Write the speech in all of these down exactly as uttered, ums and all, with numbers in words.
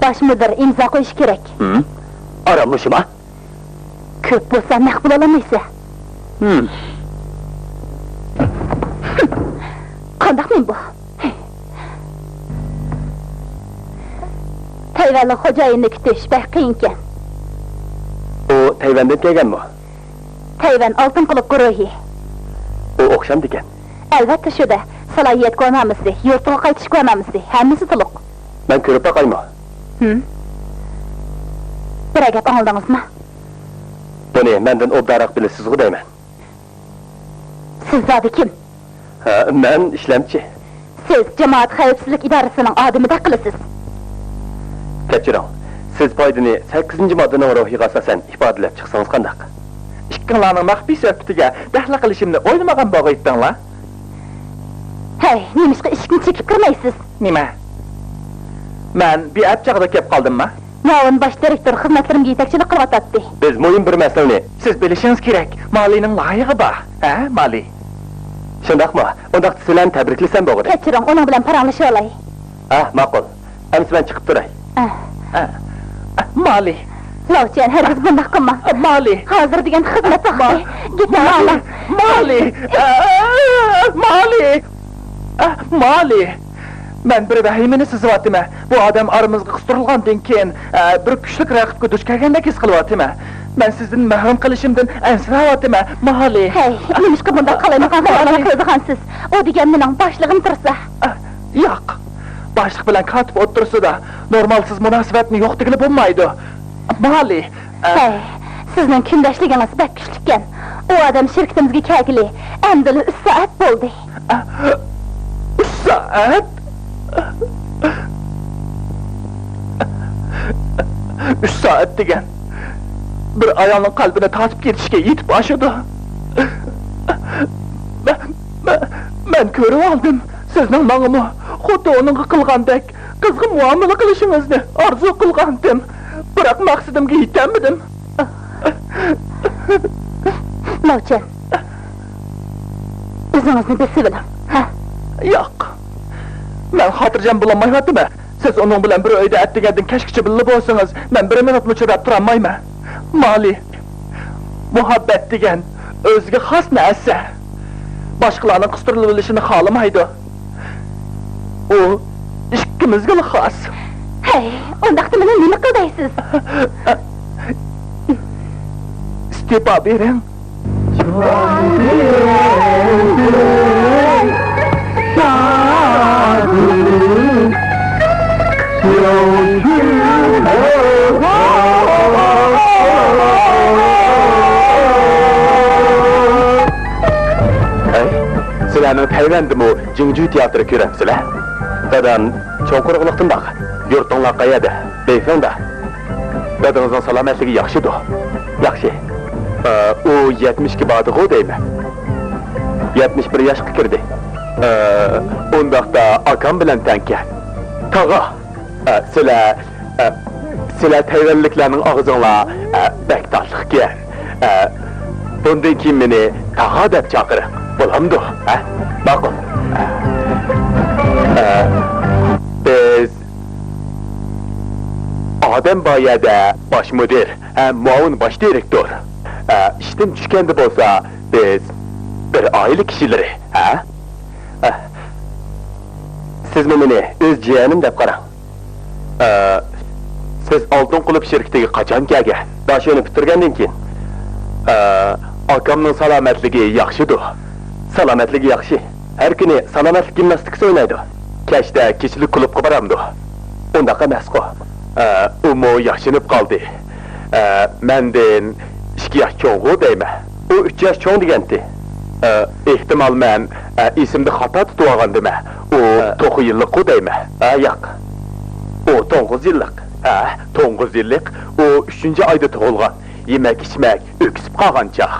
باش مۇدىر ئىمزا قويۇشى كېرەك. ھىم؟ ئارام مۇشۇما؟ كۆپ بولسا نەق پۇل ئالالمايسەن. ھىم. قانداق مەن بۇ؟ تەيۋەنلىك خوجايىننى كۈتۈش بەك قىيىنكەن. ئۇ تەيۋەندىن كەلگەنمۇ؟ تەيۋەن ئالتۇن قۇلۇپ گۇرۇھى. ئۇ ئوخشامدىكەن؟ ئەلۋەتتە شۇ-دە. سالاھىيەت گۇۋاھنامىسى، يۇرتىغا قايتىش گۇۋاھنامىسى، ھەممىسى تولۇق. مەن كۆرۈپ باقايمۇ؟ ھىم. بىرەر گەپ ئاڭلىدىڭىزمۇ؟ بۇنى مەندىن ئوبدانراق بىلىسىزغۇ دەيمەن. سىز زادى كىم؟ ھە، مەن ئىشلەمچى. سىز جامائەت خەۋپسىزلىك ئىدارىسىنىڭ ئادىمىدەك قىلىسىز. كەچۈرۈڭ، سىز پايدىنى سەككىزىنچى ماددىنىڭ روھىغا ئاساسەن ئىپادىلەپ چىقسىڭىز قانداق؟ ئىككىڭلارنىڭ مەخپىي سۆھبىتىگە دەخلى قىلىشىمنى ئويلىمىغان بولغىيتتىڭلار. ھەي، نېمىشقا ئىشىكنى چېكىپ كىرمەيسىز؟ نېمە؟ مەن بىئەپ چاغدا كەپ قالدىمما؟ مۇئاۋىن باش دىرېكتور خىزمەتلىرىمگە يېتەكچىلىك قىلىۋاتاتتى. بىز مۇھىم بىر مەسىلىنى. سىز بىلىشىڭىز كېرەك، مالىنىڭ لايىقى بار، ھە، مالى؟ شۇنداقمۇ؟ ئۇنداقتا سىلەرنى تەبرىكلىسەم بولغۇدەك. كەچۈرۈڭ، ئۇنىڭ بىلەن پاراڭلىشىۋالاي. ھە، ماقۇل. ئەمىسە مەن چىقىپ تۇراي. ئە. ئە، ئە، مالى. لاۋچىيەن، ھەرگىز بۇنداق قىلما. ئە، مالى. ھازىر دېگەن خىزمەت ۋاقتى. مالى. گېپىڭنى ئاڭلا. مالى. ئە، مالى. ئە، مالى. مەن بىر ۋەھىمىنى سېزىۋاتىمەن. بۇ ئادەم ئارىمىزغا قىستۇرۇلغاندىن كېيىن، ئە، بىر كۈچلۈك رەقىبكە دۇچ كەلگەندەك ھېس قىلىۋاتىمەن. مەن سىزدىن مەھرۇم قېلىشىمدىن ئەنسىرەۋاتىمەن، مالى. ھەي، نېمىشقا بۇنداق قالايمىقان خىياللارنى قىلىدىغانسىز؟ ئۇ دېگەن مېنىڭ باشلىقىم تۇرسا. ئە، ياق. باشلىق بىلەن كاتىپ ئوتتۇرىسىدا نورمالسىز مۇناسىۋەتنى يوق دېگىلى بولمايدۇ. مالى. ئە. ھەي، سىزنىڭ كۈندەشلىكىڭىز بەك كۈچلۈككەن. ئۇ ئادەم شىركىتىمىزگە كەلگىلى ئەمدىلا ئۈچ سائەت بولدى. ئە، ئۈچ سائەت؟ ئۈچ سائەت دېگەن بىر ئايالنىڭ قەلبىنى تارتىپ كېتىشكە يېتىپ ئاشىدۇ. مەن، مەن، مەن كۆرۈۋالدىم، سىزنىڭ ماڭىمۇ خۇددى ئۇنىڭغا قىلغاندەك قىزغىن مۇئامىلە قىلىشىڭىزنى ئارزۇ قىلغانتىم، بىراق مەقسىتىمگە يېتەلمىدىم. لاۋچىن، ئۆزىڭىزنى بېسىۋېلىڭ، ھە؟ ياق، مەن خاتىرجەم بولالمايۋاتىمەن. سىز ئۇنىڭ بىلەن بىر ئۆيدە ئەتىگەندىن كەچكىچە بىللە بولسىڭىز، مەن بىر مىنۇتمۇ چىداپ تۇرالمايمەن. مالى، مۇھەببەت دېگەن ئۆزىگە خاس نەرسە. باشقىلارنىڭ قىستۇرۇلۇۋېلىشىنى خالىمايدۇ. ئۇ ئىككىمىزگىلا خاس. ھەي، ئۇنداقتا مېنى نېمە قىل دەيسىز؟ ئىستېپا بېرىڭ. ھەي، سىلەرنىڭ تەيۋەندىمۇ جىڭجۈ تىياتىرى كۆرەمسىلەر؟ دادام چوڭ قۇرۇقلۇقتىن بارغان. يۇرتۇڭلار قەيەردە؟ بېيفېڭدا. دادىڭىزنىڭ سالامەتلىكى ياخشىدۇ؟ ياخشى. ئە، ئۇ يەتمىش ئىككى باردىغۇ دەيمەن. يەتمىش بىر ياشقا كىردى. ئە، ئۇنداقتا ئاكام بىلەن تەڭكەن. تاغا! ئە، سىلەر، ئە، سىلەر تەيۋەنلىكلەرنىڭ ئاغزىڭلار، ئە، بەك تاتلىقكەن. ئە، بۇندىن كېيىن مېنى تاغا دەپ چاقىرىڭ. بولامدۇ؟ ھە؟ ماقۇل. ئە، ئە، بىز ئادەم بار يەردە باش مۇدىر ھەم مۇئاۋىن باش دىرېكتور. ئە، ئىشتىن چۈشكەندە بولسا بىز بىر ئائىلە كىشىلىرى، ھە؟ ئە، سىزمۇ مېنى ئۆز جىيەنىم دەپ قاراڭ. ئە، سىز ئالتۇن قۇلۇپ شىركىتىگە قاچان كەلگەن؟ داشۆنى پۈتتۈرگەندىن كېيىن. ئە، ئاكامنىڭ سالامەتلىكى ياخشىدۇ؟ سالامەتلىكى ياخشى. ھەر كۈنى سالامەتلىك گىمناستىكىسى ئوينايدۇ. كەچتە كېچىلىك كۇلۇبقا بارامدۇ؟ ئۇنداق ئەمەسقۇ. ئە، ئۇمۇ ياشىنىپ قالدى. ئە، مەندىن ئىككى ياش چوڭغۇ دەيمەن. ئۇ ئۈچ ياش چوڭ دېگەنتى. ئە، ئېھتىمال مەن، ئە، ئېسىمدە خاتا تۇتۇۋالغاندىمەن. ئۇ ئە. توخۇ يىللىققۇ دەيمەن. ئە، ياق. ئۇ توققۇز يىللىق. ئە، توققۇز يىللىق؟ ئۇ ئۈچىنچى ئايدا تۇغۇلغان. يېمەك-ئىچمەك ئۆكسۈپ قالغان چاغ.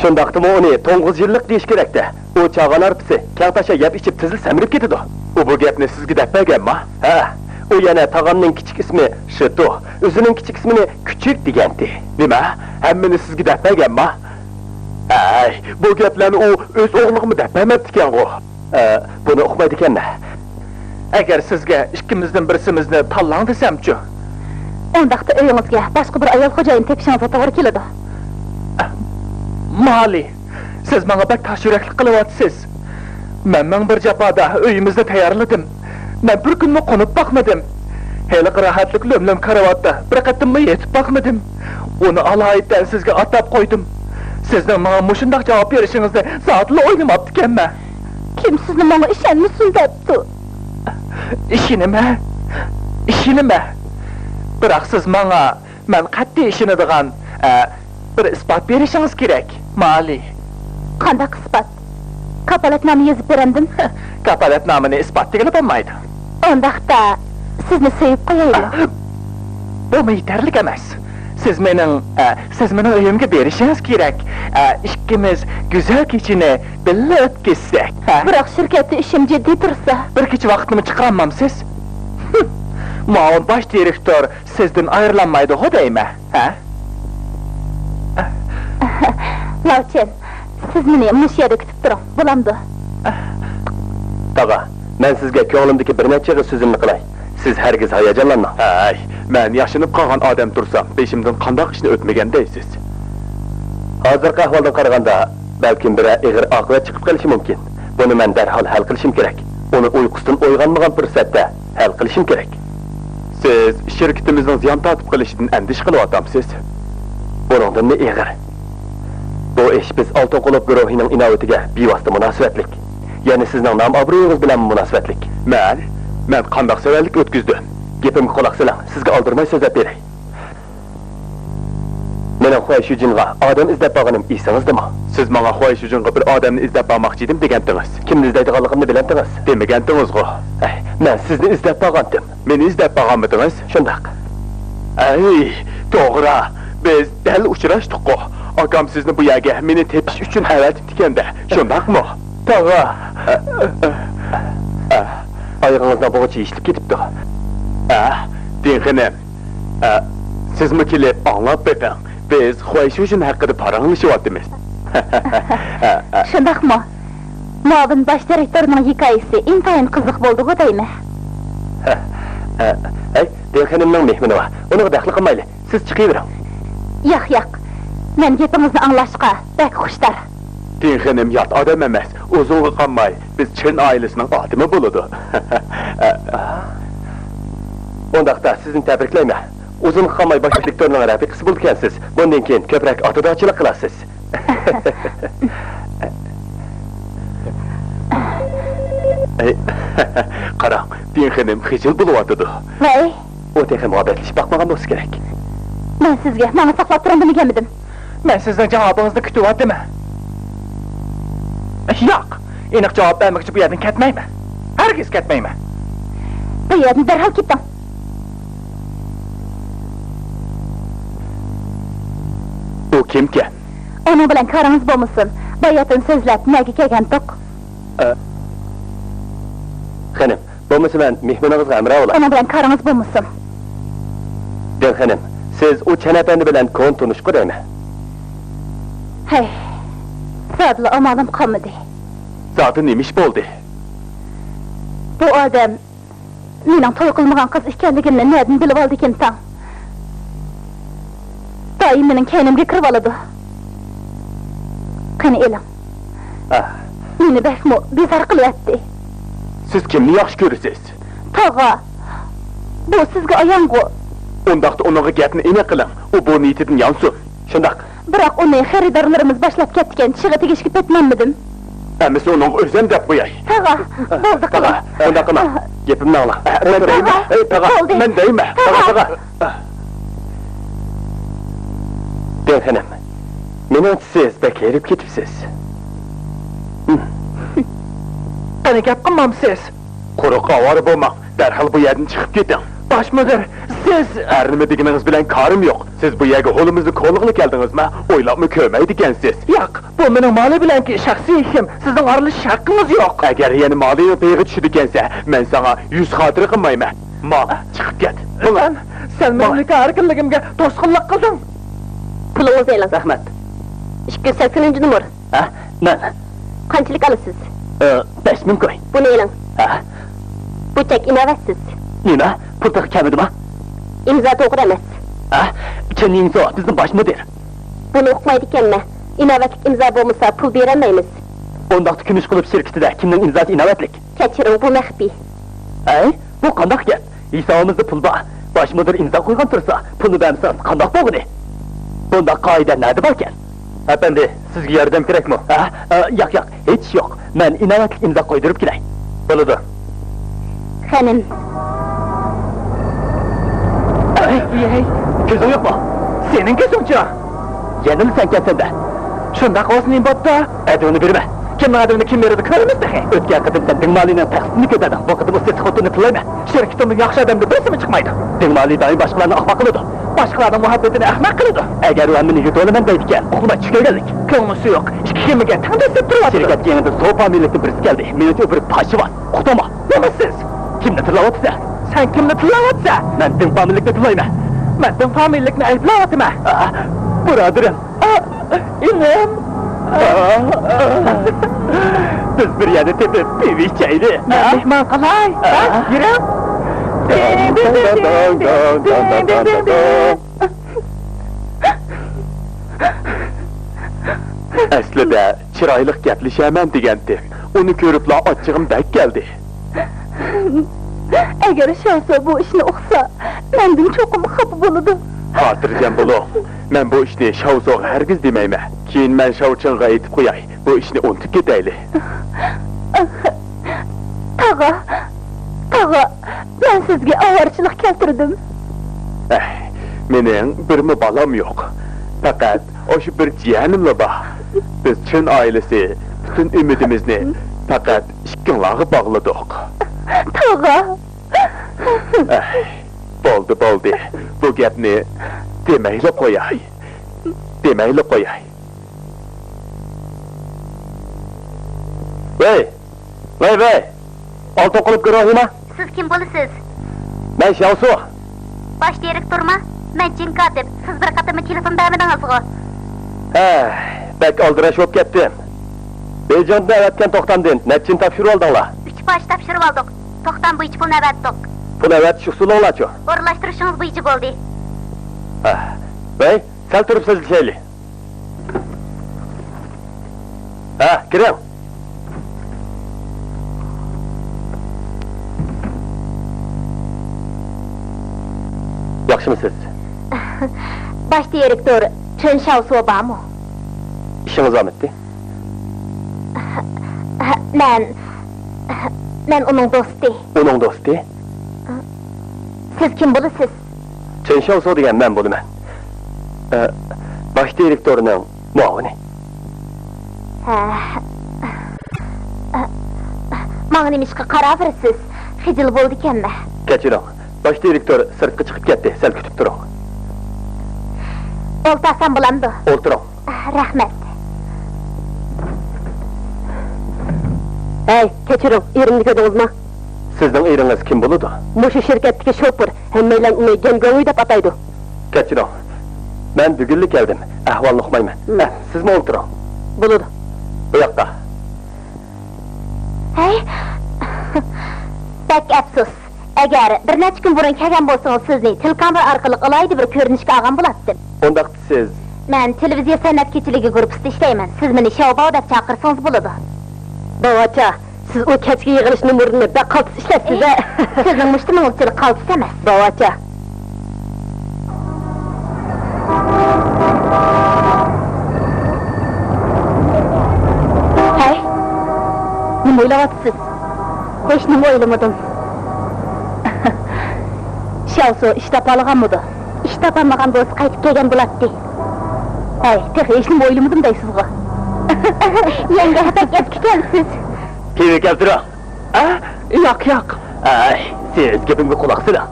شۇنداقتىمۇ ئۇنى توققۇز يىللىق دېيىش كېرەكتە. ئۇ چاغان ھارپىسى كەڭ تاشا يەپ ئىچىپ تېزلا سەمرىپ كېتىدۇ. ئۇ بۇ گەپنى سىزگە دەپ بەرگەنما؟ ھە. ئۇ يەنە تاغامنىڭ كىچىك ئىسمى شىتۇ، ئۆزىنىڭ كىچىك ئىسمىنى كۈچۈك دېگەنتى. نېمە؟ ھەممىنى سىزگە دەپ بەرگەنما؟ ھەي، بۇ گەپلەرنى ئۇ ئۆز ئوغلىغىمۇ دەپ بەرمەپتىكەنغۇ؟ ئە، بۇنى ئۇقمايدىكەنمەن. ئەگەر سىزگە ئىككىمىزدىن بىرسىمىزنى تاللاڭ دېسەمچۇ؟ ئۇنداقتا ئۆيىڭىزگە باشقا بىر ئايال خوجايىن تېپىشىڭىزغا توغرا كېلىدۇ. مالى، سىز ماڭا بەك تاش يۈرەكلىك قىلىۋاتىسىز. مەن مىڭ بىر جاپادا ئۆيىمىزنى تەييارلىدىم. مەن بىر كۈنمۇ قونۇپ باقمىدىم. ھېلىقى راھەتلىك لۆم-لۆم كارىۋاتتا بىر قېتىممۇ يېتىپ باقمىدىم. ئۇنى ئالايىتەن سىزگە ئاتاپ قويدۇم. سىزنىڭ ماڭا مۇشۇنداق جاۋاب بېرىشىڭىزنى زادىلا ئويلىماپتىكەنمەن. كىم سىزنى ماڭا ئىشەنمىسۇن دەپتۇ؟ ئىشىنىمەن، ئىشىنىمەن. بىراق سىز ماڭا مەن قەتئىي ئىشىنىدىغان، ئە، بىر ئىسپات بېرىشىڭىز كېرەك، مالى. قانداق ئىسپات؟ كاپالەتنامە يېزىپ بېرەمدىم؟ كاپالەتنامىنى ئىسپات دېگىلى بولمايدۇ. ئۇنداقتا سىزنى سۆيۈپ قويايلى. بۇمۇ يېتەرلىك ئەمەس. سىز مېنىڭ، ئە، سىز مېنىڭ ئۆيۈمگە بېرىشىڭىز كېرەك. ئە، ئىككىمىز گۈزەل كېچىنى بىللە ئۆتكۈزسەك، ھە؟ بىراق شىركەتتە ئىشىم جىددىي تۇرسا؟ بىر كېچە ۋاقىتنىمۇ چىقىرالمامسىز؟ مۇئاۋىن باش دىرېكتور سىزدىن ئايرىلالمايدىغۇ دەيمەن، ھە؟ لاۋچىن، سىز مېنى مۇشۇ يەردە كۈتۈپ تۇرۇڭ، بولامدۇ؟ تاغا، مەن سىزگە كۆڭلۈمدىكى بىر نەچچە ئېغىز سۆزۈمنى قىلاي. سىز ھەرگىز ھاياجانلانماڭ. ھەي، مەن ياشىنىپ قالغان ئادەم تۇرسام، بېشىمدىن قانداق ئىشنى ئۆتمىگەن دەيسىز؟ ھازىرقى ئەھۋالدىن قارىغاندا، بەلكىم بىرەر ئېغىر ئاقىۋەت چىقىپ قېلىشى مۇمكىن. بۇنى مەن دەرھال ھەل قىلىشىم كېرەك. ئۇنى ئۇيقۇسىدىن ئويغانمىغان پۇرسەتتە ھەل قىلىشىم كېرەك. سىز شىركىتىمىزنىڭ زىيان تارتىپ قېلىشىدىن ئەندىشە قىلىۋاتامسىز؟ بۇنىڭدىنمۇ ئېغىر. بۇ ئىش بىز ئالتۇن قۇلۇپ گۇرۇھىنىڭ ئىناۋىتىگە بىۋاسىتە مۇناسىۋەتلىك. يەنى سىزنىڭ نام-ئابرۇيىڭىز بىلەنمۇ مۇناسىۋەتلىك. مەن؟ مەن قانداق سەۋەنلىك ئۆتكۈزدۈم؟ گېپىمگە قۇلاق سېلىڭ، سىزگە ئالدىرىماي سۆزلەپ بېرەي. مېنىڭ خۇەي شۇجىنغا ئادەم ئىزدەپ بارغىنىم ئېسىڭىزدىمۇ؟ سىز ماڭا خۇەي شۇجىنغا بىر ئادەمنى ئىزدەپ بارماقچى ئىدىم دېگەنتىڭىز. كىمنى ئىزدەيدىغانلىقىمنى بىلەمتىڭىز؟ دېمىگەنتىڭىزغۇ. ئەي، مەن سىزنى ئىزدەپ بارغانتىم. مېنى ئىزدەپ بارغانمىدىڭىز؟ شۇنداق. ئەي، توغرا. بىز دەل ئۇچراشتۇققۇ. ئاكام سىزنى بۇ يەرگە مېنى تېپىش ئۈچۈن ئەۋەتىپتىكەن-دە. شۇنداقمۇ؟ تاغا. ئايىغىڭىزنىڭ بوغۇچى يېشىلىپ كېتىپتۇ. ئە، دىڭ خېنىم. ئە، سىزمۇ كېلىپ ئاڭلاپ بېقىڭ. بىز خۇەي شۇجىن ھەققىدە پاراڭلىشىۋاتىمىز. شۇنداقمۇ؟ مۇئاۋىن باش دىرېكتورنىڭ ھېكايىسى ئىنتايىن قىزىق بولدىغۇ دەيمەن. ھەي، دىڭ خېنىمنىڭ مېھمىنى بار. ئۇنىڭغا دەخلى قىلمايلى. سىز چىقىۋېرىڭ. ياق، ياق. مەن گېپىڭىزنى ئاڭلاشقا بەك خۇشتار. دىڭ خېنىم يات ئادەم ئەمەس. ئۇزۇنغا قالماي بىز چېن ئائىلىسىنىڭ ئادىمى بولىدۇ. ئۇنداقتا سىزنى تەبرىكلەيمەن. ئۇزۇنغا قالماي باش دىرېكتورنىڭ رەپىقىسى بولىدىكەنسىز. بۇندىن كېيىن كۆپرەك ئاتىدارچىلىق قىلارسىز. ئەي، قاراڭ، دىڭ خېنىم خىجىل بولۇۋاتىدۇ. ۋەي. ئۇ تېخى مۇھەببەتلىشىپ باقمىغان بولسا كېرەك. مەن سىزگە ماڭا ساقلاپ تۇرۇڭ دېمىگەنمىدىم؟ مەن سىزنىڭ جاۋابىڭىزنى كۈتۈۋاتىمەن. ياق، ئېنىق جاۋاب بەرمىگۈچە بۇ يەردىن كەتمەيمەن. ھەرگىز كەتمەيمەن. بۇ يەردىن دەرھال كېتىڭ. ئۇ كىمكەن؟ ئۇنىڭ بىلەن كارىڭىز بولمىسۇن. باياتىن سۆزلەپ نەگە كەلگەنتۇق. ئە، خېنىم، بولمىسا مەن مېھمىنىڭىزغا ھەمراھ بولاي. ئۇنىڭ بىلەن كارىڭىز بولمىسۇن. دىڭ خېنىم، سىز ئۇ چەن ئەپەندى بىلەن كونا تونۇشقۇ دەيمەن. ھەي، زادىلا ئامالىم قالمىدى. زادى نېمە ئىش بولدى؟ بۇ ئادەم مېنىڭ توي قىلمىغان قىز ئىكەنلىكىمنى نەدىن بىلىۋالدىكىن تاڭ؟ دائىم مېنىڭ كەينىمگە كىرىۋالىدۇ. قېنى ئېلىڭ. ئاھ. مېنى بەكمۇ بىزار قىلىۋەتتى. سىز كىمنى ياخشى كۆرىسىز؟ تاغا. بۇ سىزگە ئايانغۇ. ئۇنداقتا ئۇنىڭغا گەپنى ئېنىق قىلىڭ. ئۇ بۇ نىيىتىدىن يانسۇن. شۇنداق. بىراق ئۇنى خېرىدارلىرىمىز باشلاپ كەتكەن چىغى تېگىشكە پېتىنالمىدىم. ئەمىسە ئۇنىڭغا ئۆزۈم دەپ قوياي. تاغا، بولدى قىلىڭ. تاغا، ئۇنداق قىلماڭ. گېپىمنى ئاڭلاڭ. مەن دەيمەن. ھەي، تاغا، بولدى. مەن دەيمەن. تاغا، تاغا. دىڭ خېنىم، مېنىڭچە سىز بەك ھېرىپ كېتىپسىز. قېنى گەپ قىلمامسىز؟ قۇرۇق ئاۋارە بولماڭ، دەرھال بۇ يەردىن چىقىپ كېتىڭ. باش مۇدىر، سىز. ھەر نېمە دېگىنىڭىز بىلەن كارىم يوق. سىز بۇ يەرگە ھولىمىزنى كولىغىلى كەلدىڭىزما؟ ئويلاپمۇ كۆرمەيدىكەنسىز. ياق، بۇ مېنىڭ مالى بىلەنكى شەخسىي ئىشىم. سىزنىڭ ئارىلىشىش ھەققىڭىز يوق. ئەگەر يەنە مالىنىڭ تېگىغا چۈشىدىكەنسە، مەن ساڭا يۈز خاتىرە قىلمايمەن. ماڭ، چىقىپ كەت. ماڭ. سەن، سەن مېنىڭ ماڭ. نىكاھ ئەركىنلىكىمگە توسقۇنلۇق قىلدىڭ. پۇلىڭىزنى ئېلىڭ. رەھمەت. ئىككى يۈز سەكسىنىنچى نومۇر. ھە، مەن. قانچىلىك ئالىسىز؟ ئە، بەش مىڭ كوي. بۇنى ئېلىڭ. ھە. بۇ چەك ئىناۋەتسىز. نېمە؟ پۇل تېخى كەلمىدىما؟ ئىمزا توغرا ئەمەس. ھە؟ چېن يىڭسۇ، بىزنىڭ باش مۇدىر. بۇنى ئۇقمايدىكەنمەن. ئىناۋەتلىك ئىمزا بولمىسا، پۇل بېرەلمەيمىز. ئۇنداقتا كۈمۈش قۇلۇپ شىركىتىدە كىمنىڭ ئىمزاسى ئىناۋەتلىك؟ كەچۈرۈڭ، بۇ مەخپىي. ھەي، بۇ قانداق گەپ؟ ھېسابىمىزدا پۇل بار. باش مۇدىر ئىمزا قويغان تۇرسا، پۇلنى بەرمىسىڭىز قانداق بولغىنى؟ بۇنداق قائىدە نەدە باركەن؟ ئەپەندى، سىزگە ياردەم كېرەكمۇ؟ ھە؟ ئە، ياق، ياق، ھېچ ئىش يوق. مەن ئىناۋەتلىك ئىمزا قويدۇرۇپ كېلەي. بولىدۇ. خېنىم. ئەي، ئەي، كۆزۈڭ يوقمۇ؟ سېنىڭ كۆزۈڭچۇ؟ يەنىلا سەنكەنسەن-دە. شۇنداق بولسا نېمە بوپتۇ؟ ئەدىۋىنى بېرىمەن. كىمنىڭ ئەدىۋىنى كىم بېرىدۇ، كۆرىمىز تېخى. ئۆتكەن قېتىم سەن دىڭمالىنىڭ تەقسىرىنى كۆتەردىڭ. بۇ قېتىم ئۇ سېسىق خوتۇننى تىللايمەن. شىركىتىمدىن ياخشى ئادەمدىن بىرسىمۇ چىقمايدۇ. دىڭمالى دائىم باشقىلارنى ئاقماق قىلىدۇ. باشقىلارنىڭ مۇھەببىتىنى ئەخمەق قىلىدۇ. ئەگەر ئۇ ھەممىنى يۇتۇۋالىمەن دەيدىكەن، ئۇقۇماي چۈش كۆرگەنلىك. كۆڭلى سۇيۇق، ئىككى كېمىگە تەڭ دەسسەپ تۇرۇۋاتىدۇ. شىركەتكە يېڭىدىن سوپا مىللىتى بىرسى كەلدى. مېنىڭچە ئۇ بىر پاشىۋات. ئۇقتۇڭمۇ؟ نومۇسسىز! كىمنى تىللاۋاتىسەن؟ سەن كىمنى تىللاۋاتىسەن؟ مەن دىڭ فامىلىلىكنى تىللايمەن. مەن دىڭ فامىلىلىكنى ئەيىبلەۋاتىمەن. ئا، بۇرادىرىم. ئا، ئىنىم. ئا، ئا. بىز بىر يەرنى تېپىپ پىۋا ئىچەيلى. مەن مېھمان قىلاي. ئا. ھە، يۈرۈڭ. ئەسلىدە چىرايلىق گەپلىشەرمەن دېگەنتىم. ئۇنى كۆرۈپلا ئاچچىقىم بەك كەلدى. ئەگەر شاۋسو بۇ ئىشنى ئۇقسا، مەندىن چوقۇم خاپا بولىدۇ. خاتىرجەم بولۇڭ، مەن بۇ ئىشنى شاۋسوغا ھەرگىز دېمەيمەن. كېيىن مەن شاۋچىڭغا ئېيتىپ قوياي، بۇ ئىشنى ئۇنتۇپ كېتەيلى. تاغا، تاغا، مەن سىزگە ئاۋارىچىلىق كەلتۈردۈم. ئەھ، مېنىڭ بىرمۇ بالام يوق. پەقەت ئاشۇ بىر جىيەنىملا بار. بىز چىن ئائىلىسى پۈتۈن ئۈمىدىمىزنى پەقەت ئىككىڭلارغا باغلىدۇق. تاغا. ئەھ، بولدى، بولدى. بۇ گەپنى دېمەيلا قوياي. دېمەيلا قوياي. ۋەي! ۋەي، ۋەي! ئالتۇن قۇلۇپ گۇرۇھىما؟ سىز كىم بولىسىز؟ مەن شياۋسۇ. باش دىرېكتورما؟ مەن جىن كاتىپ. سىز بىر قېتىممۇ تېلېفون بەرمىدىڭىزغۇ؟ ھە، بەك ئالدىراش بولۇپ كەتتىم. بېيجىڭدىن ئەۋەتكەن توختامدىن نەچچىنى تاپشۇرۇۋالدىڭلار؟ ئۈچ پارچە تاپشۇرۇۋالدۇق. توختام بويىچە پۇلنى ئەۋەتتۇق. پۇل ئەۋەتىش ئۇسۇلۇڭلارچۇ؟ ئورۇنلاشتۇرۇشىڭىز بويىچە بولدى. ھە. ۋەي، سەل تۇرۇپ سۆزلىشەيلى. ھە، كىرىڭ. ياخشىمۇسىز؟ باش دىرېكتور چېن شياۋسۇ بارمۇ؟ ئىشىڭىز بارمىدى؟ مەن، مەن ئۇنىڭ دوستى. ئۇنىڭ دوستى؟ سىز كىم بولىسىز؟ چېن شياۋسۇ دېگەن مەن بولىمەن. ئە، باش دىرېكتورنىڭ مۇئاۋىنى. ھە. ماڭا نېمىشقا قاراۋېرىسىز؟ خىجىل بولدىكەنمەن. كەچۈرۈڭ، باش دىرېكتور سىرتقا چىقىپ كەتتى، سەل كۈتۈپ تۇرۇڭ. ئولتۇرسام بولامدۇ؟ ئولتۇرۇڭ. رەھمەت. ھەي، كەچۈرۈڭ، ئېرىمنى كۆردىڭىزمۇ؟ سىزنىڭ ئېرىڭىز كىم بولىدۇ؟ مۇشۇ شىركەتتىكى شوپۇر، ھەممەيلەن ئۇنى گەنگاۋۇي دەپ ئاتايدۇ. كەچۈرۈڭ، مەن بۈگۈنلا كەلدىم، ئەھۋالنى ئۇقمايمەن. ھە، سىزمۇ ئولتۇرۇڭ. بولىدۇ. بۇ ياققا. ھەي، بەك ئەپسۇس. ئەگەر بىر نەچچە كۈن بۇرۇن كەلگەن بولسىڭىز، سىزنى تېلېكامېرا ئارقىلىق ئالاھىدە بىر كۆرۈنۈشكە ئالغان بولاتتىم. ئۇنداقتا سىز؟ مەن تېلېۋىزىيە سەنئەت كېچىلىكى گۇرۇپپىسىدا ئىشلەيمەن. سىز مېنى شياۋباۋ دەپ چاقىرسىڭىز بولىدۇ. باۋاچا، سىز ئۇ كەچكى يىغىلىش نومۇرىنى بەك قالتىس ئىشلەپسىز-ھە. سىزنىڭ مۇشتۇمىڭىزچىلا قالتىس ئەمەس. باۋاچا. ھەي، نېمە ئويلاۋاتىسىز؟ ھېچنېمە ئويلىمىدىم. شياۋسۇ ئىش تاپالىغانمىدۇ؟ ئىش تاپالمىغان بولسا قايتىپ كەلگەن بولاتتى. ھەي، تېخى ھېچنېمە ئويلىمىدىم دەيسىزغۇ؟ يەڭگە، بەك ئەسكىكەنسىز. پىۋا كەلتۈرۈڭ. ئە؟ ياق، ياق. ئەي، سىز گېپىمگە قۇلاق سېلىڭ.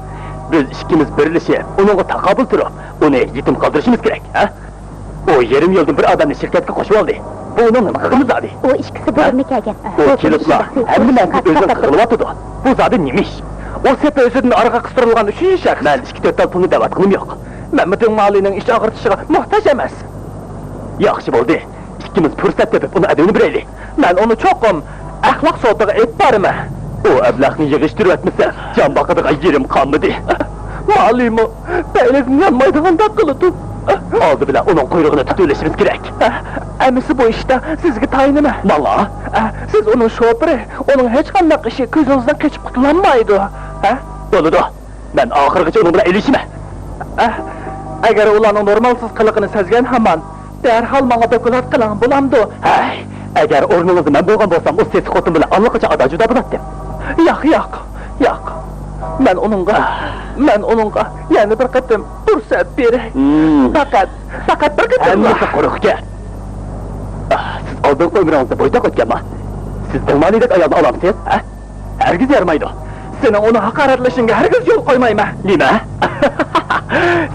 بىز ئىككىمىز بىرلىشىپ، ئۇنىڭغا تاقابىل تۇرۇپ، ئۇنى يېتىم قالدۇرۇشىمىز كېرەك، ھە؟ ئۇ يېرىم يولدىن بىر ئادەمنى شىركەتكە قوشۇۋالدى. بۇ ئۇنىڭ نېمە قىلغىنى زادى؟ ئۇ ئىككىسى بۇرۇنلا كەلگەن. ئۇ كېلىپلا ھەممە نەرسىنى ئۆزىنىڭ قىلىۋاتىدۇ. بۇ زادى نېمە ئىش؟ ئۇ سېپى ئۆزىدىن ئارىغا قىستۇرۇلغان ئۈچىنچى شەخس. مەن ئىككى تۆت تال پۇلنى دەۋاتقىنىم يوق. مەنمۇ دىڭ مالىنىڭ ئىچ ئاغرىتىشىغا موھتاج ئەمەس. ياخشى بولدى. ئىككىمىز پۇرسەت تېپىپ ئۇنىڭ ئەدىۋىنى بېرەيلى. مەن ئۇنى چوقۇم ئەخلاق سوتىغا ئېلىپ بارىمەن. ئۇ ئەبلەخنى يىغىشتۇرۇۋەتمىسە، جان باقىدىغان يېرىم قالمىدى. مالىمۇ بەيلىدىن يانمايدىغاندەك قىلىدۇ. ئالدى بىلەن ئۇنىڭ قۇيرۇقىنى تۇتۇۋېلىشىمىز كېرەك. ئەمىسە بۇ ئىشتا سىزگە تايىنىمەن. ماڭا؟ سىز ئۇنىڭ شوپۇرى، ئۇنىڭ ھېچقانداق ئىشى كۆزىڭىزدىن قېچىپ قۇتۇلالمايدۇ. بولىدۇ. مەن ئاخىرغىچە ئۇنىڭ بىلەن ئېلىشىمەن. ئەگەر ئۇلارنىڭ نورمالسىز قىلىقىنى سەزگەن ھامان، دەرھال ماڭا دوكلات قىلىڭ، بولامدۇ؟ ھەي، ئەگەر ئورنىڭىزدا مەن بولغان بولسام، ئۇ سېسىق خوتۇن بىلەن ئاللىقاچان ئادا-جۇدا بولاتتىم. ياق، ياق، ياق. مەن ئۇنىڭغا، مەن ئۇنىڭغا يەنە بىر قېتىم پۇرسەت بېرەي. ھىم. پەقەت، پەقەت بىر قېتىملا. ھەممىسى قۇرۇق گەپ. ئاھ، سىز ئالدىنقى ئۆمرىڭىزدە بويتاق ئۆتكەنما؟ سىز دىڭمانىدەك ئايالنى ئالامسىز، ھە؟ ھەرگىز يارىمايدۇ. سېنىڭ ئۇنى ھاقارەتلىشىڭگە ھەرگىز يول قويمايمەن. نېمە؟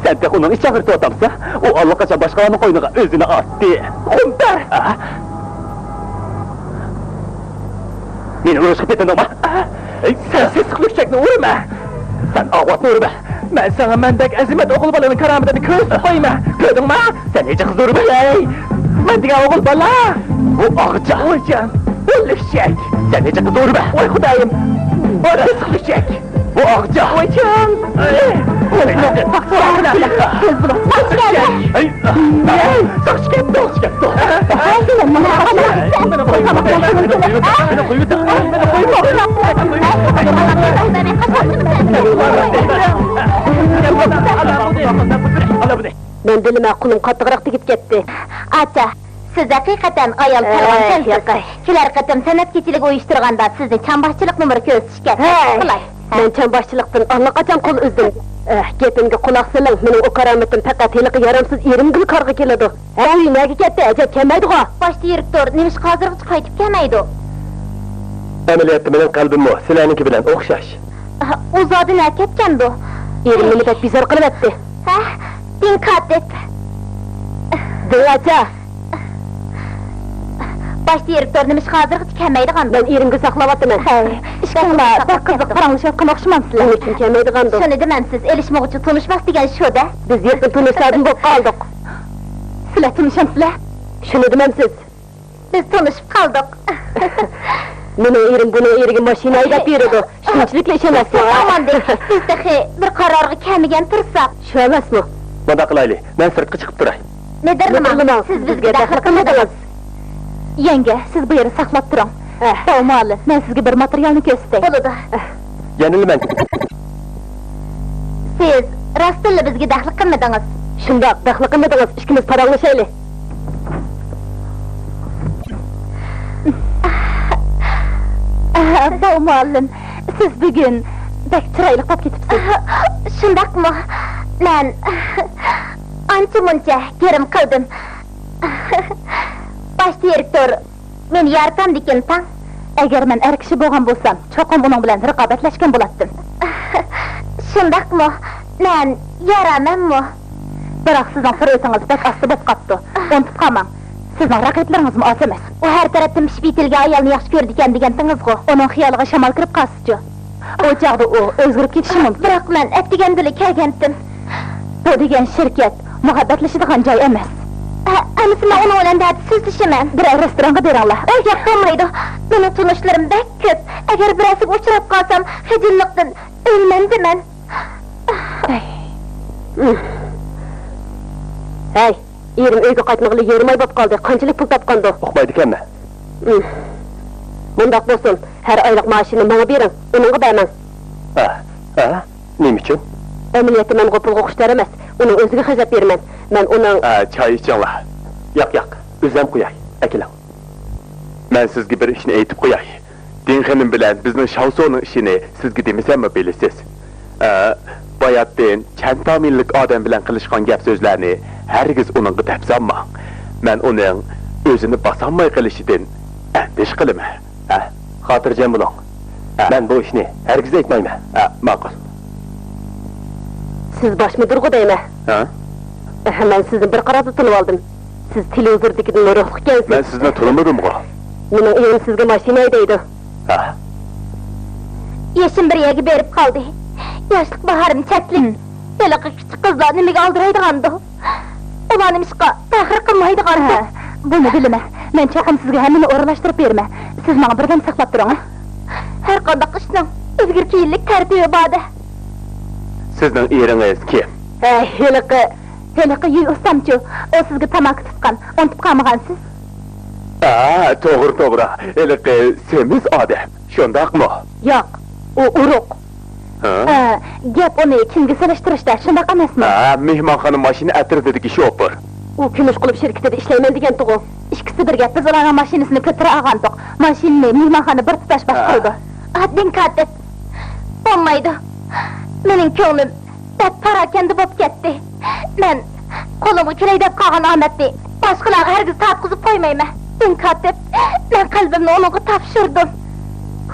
سەن تېخى ئۇنىڭ ئىچى ئاغرىتىۋاتامسەن؟ ئۇ ئاللىقاچان باشقىلارنىڭ قوينىغا ئۆزىنى ئاتتى. خۇمپەر! ھە؟ مېنى ئۇرۇشقا پېتىندىڭما؟ سەن سېسىق لۈكچەكنى ئۇرىمەن! سەن ئاۋاتنى ئۇرىمەن! مەن ساڭا مەندەك ئەزىمەت ئوغۇل بالىنىڭ كارامىتىنى كۆرسىتىپ قويىمەن! كۆردۈڭما؟ سەن ھېچقىزنى ئۇرىمەن! ھەي! مەن دېگەن ئوغۇل بالا! بۇ ئاغىچا! ۋايجان! بۇ لۈكچەك! سەن ھېچقىزنى ئۇرىمەن! ۋاي خۇدايىم! بۇ سېسىق لۈكچەك! بۇ ئاغىچا! ۋايجان! تېز بولۇڭ! ھەي! ساقچى كەپتۇ! ساقچى كەپتۇ! مەن بىلىمەن، قولۇم قاتتىقراق تېگىپ كەتتى. ئاچا، سىز ھەقىقەتەن ئايال سالغانكەنسىز. كېلەر قېتىم سەنئەت كېچىلىكى ئۇيۇشتۇرغاندا سىزنى چامباشچىلىق نومۇرى كۆرسىتىشكە تەكلىپ قىلاي. مەن چامباشچىلىقتىن ئاللىقاچان قول ئۈزدۈم. ئەھ، گېپىمگە قۇلاق سېلىڭ، مېنىڭ ئۇ كارامىتىم پەقەت ھېلىقى يارامسىز ئېرىمگىلا كارغا كېلىدۇ. ھە، ئۆي نەگە كەتتى؟ ئەجەب كەلمەيدىغۇ؟ باش دىرېكتور نېمىشقا ھازىرغىچە قايتىپ كەلمەيدۇ؟ ئەمەلىيەتتە مېنىڭ قەلبىممۇ سىلەرنىڭكى بىلەن ئوخشاش. ئۇ زادى نەگە كەتكەندۇ؟ ئېرىم مېنى بەك بىزار قىلىۋەتتى. ھە؟ دىڭ كاتىپ. دىڭ ئاچا. باش دىرېكتور نېمىشقا ھازىرغىچە كەلمەيدىغاندۇ؟ مەن ئېرىمگە ساقلاۋاتىمەن. ھەي، ئىككىڭلار بەك قىزىق پاراڭلىشىۋاتقان ئوخشىمامسىلەر؟ نېمە ئۈچۈن كەلمەيدىغاندۇ؟ شۇنى دېمەمسىز، ئېلىشمىغۇچى تونۇشماس دېگەن شۇ-دە. بىز يېقىن تونۇشلاردىن بولۇپ قالدۇق. سىلەر تونۇشامسىلەر؟ شۇنى دېمەمسىز؟ بىز تونۇشۇپ قالدۇق. مېنىڭ ئېرىم بۇنىڭ ئېرىگە ماشىنا ھەيدەپ بېرىدۇ. شۇنچىلىكلا ئىش ئەمەسمۇ؟ ئاماندى، بىز تېخى بىر قارارغا كەلمىگەن تۇرساق. شۇ ئەمەسمۇ؟ مۇنداق قىلايلى، مەن سىرتقا چىقىپ تۇراي. مىدىرلىماڭ، سىز بىزگە دەخلى قىلمىدىڭىز. يەڭگە، سىز بۇ يەردە ساقلاپ تۇرۇڭ. ئەھ. باۋ مۇئەللىم، مەن سىزگە بىر ماتېرىيالنى كۆرسىتەي. بولىدۇ. ئەھ. يەنىلا مەن. سىز راستتىنلا بىزگە دەخلى قىلمىدىڭىز. شۇنداق، دەخلى قىلمىدىڭىز. ئىككىمىز پاراڭلىشايلى. ئەھ، باۋ مۇئەللىم، سىز بۈگۈن بەك چىرايلىق بولۇپ كېتىپسىز. ئەھ، شۇنداقمۇ؟ مەن ئانچە-مۇنچە گىرىم قىلدىم. باش دىرېكتور مېنى يارىتامدىكىن تاڭ. ئەگەر مەن ئەر كىشى بولغان بولسام، چوقۇم ئۇنىڭ بىلەن رىقابەتلەشكەن بولاتتىم. شۇنداقمۇ؟ مەن يارامەنمۇ؟ بىراق سىزنىڭ سۈرئىتىڭىز بەك ئاستا بولۇپ قاپتۇ. ئۇنتۇپ قالماڭ، سىزنىڭ رەقىبلىرىڭىزمۇ ئاز ئەمەس. ئۇ ھەر تەرەپتىن پىشىپ يېتىلگەن ئايالنى ياخشى كۆرىدىكەن دېگەنتىڭىزغۇ؟ ئۇنىڭ خىيالىغا شامال كىرىپ قالسىچۇ؟ ئۇ چاغدا ئۇ ئۆزگىرىپ كېتىشى مۇمكىن. بىراق مەن ئەتىگەندىلا كەلگەنتىم. بۇ دېگەن شىركەت مۇھەببەتلىشىدىغان جاي ئەمەس. ئە-، ئەمىسە مەن ئۇنىڭ بىلەن نەدە سۆزلىشىمەن؟ بىرەر رېستورانغا بېرىڭلار. ئۇ ياق، بولمايدۇ. مېنىڭ تونۇشلىرىم بەك كۆپ. ئەگەر بىرەرسىگە ئۇچراپ قالسام، خىجىللىقتىن ئۆلىمەن دېمەن. ھەي، ئېرىم ئۆيگە قايتمىغىلى يېرىم ئاي بولۇپ قالدى. قانچىلىك پۇل تاپقاندۇ؟ ئۇقمايدىكەنمەن. مۇنداق بولسۇن، ھەر ئايلىق مائاشىنى ماڭا بېرىڭ، ئۇنىڭغا بەرمەڭ. ئە، ئە، نېمە ئۈچۈن؟ ئەمەلىيەتتە مەن غوپۇلغا خۇشتار ئەمەس، ئۇنىڭ ئۆزىگە خەجلەپ بېرىمەن. مەن ئۇنىڭ. ئە، چاي ئىچىڭلار. ياق، ياق، ئۆزۈم قۇياي، ئەكېلىڭ. مەن سىزگە بىر ئىشنى ئېيتىپ قوياي. دىڭ خېنىم بىلەن بىزنىڭ شاۋسوۋنىڭ ئىشىنى سىزگە دېمىسەممۇ بىلىسىز. ئە، باياتىن چەن تامىللىك ئادەم بىلەن قىلىشقان گەپ-سۆزلەرنى ھەرگىز ئۇنىڭغا دەپ سالماڭ. مەن ئۇنىڭ ئۆزىنى باسالماي قېلىشىدىن ئەندىشە قىلىمەن. ھە؟ خاتىرجەم بولۇڭ. ھە. مەن بۇ ئىشنى ھەرگىز ئېيتمايمەن. ھە، ماقۇل. سىز باش مۇدىرغۇ دەيمەن. ھە؟ مەن سىزنى بىر قاراشلا تونۇۋالدىم. سىز تېلېۋىزوردىكىدىنمۇ روھلۇق ئىكەنسىز. مەن سىزنى تونۇمىدىمغۇ؟ مېنىڭ ئېرىم سىزگە ماشىنا ھەيدەيدۇ. ھە. يېشىم بىر يەرگە بېرىپ قالدى. ياشلىق باھارىم چەكلىك. ھېلىقى كىچىك قىزلار نېمىگە ئالدىرايدىغاندۇ؟ ئۇلار نېمىشقا پەخىر قىلمايدىغاندۇ؟ ھە، بۇنى بىلىمەن. مەن چوقۇم سىزگە ھەممىنى ئورۇنلاشتۇرۇپ بېرىمەن. سىز ماڭا بىردەم ساقلاپ تۇرۇڭ. ھەر قانداق ئىشنىڭ ئىلگىرى كېيىنلىك تەرتىپى بار-دە. سىزنىڭ ئېرىڭىز كىم؟ ھە، ھېلىقى، ھېلىقى يۈي ئۇستامچۇ. ئۇ سىزگە تاماكا تۇتقان، ئۇنتۇپ قالمىغانسىز؟ ھە، توغرا، توغرا. ھېلىقى سېمىز ئادەم، شۇنداقمۇ؟ ياق، ئۇ ئورۇق. ھە؟ ئە، گەپ ئۇنى كىمگە سېلىشتۇرۇشتا، شۇنداق ئەمەسمۇ؟ ھە، مېھمانخانا ماشىنا ئەترىتىدىكى شوپۇر. ئۇ كۈمۈش قۇلۇپ شىركىتىدە ئىشلەيمەن دېگەنتىغۇ. ئىككىسى بىرگە بىز ئۇلارنىڭ ماشىنىسىنى كۆتۈرە ئالغانتۇق. ماشىنىنى مېھمانخانا بىر تۇتاش باشقۇرىدۇ. ھە. ئا، دىن كاتىپ. بولمايدۇ. مېنىڭ كۆڭلۈم بەك پاراكەندە بولۇپ كەتتى. مەن قولۇمغا كېلەي دەپ قالغان ئامەتنى باشقىلارغا ھەرگىز تارتقۇزۇپ قويمايمەن. دىن كاتىپ، مەن قەلبىمنى ئۇنىڭغا تاپشۇردۇم.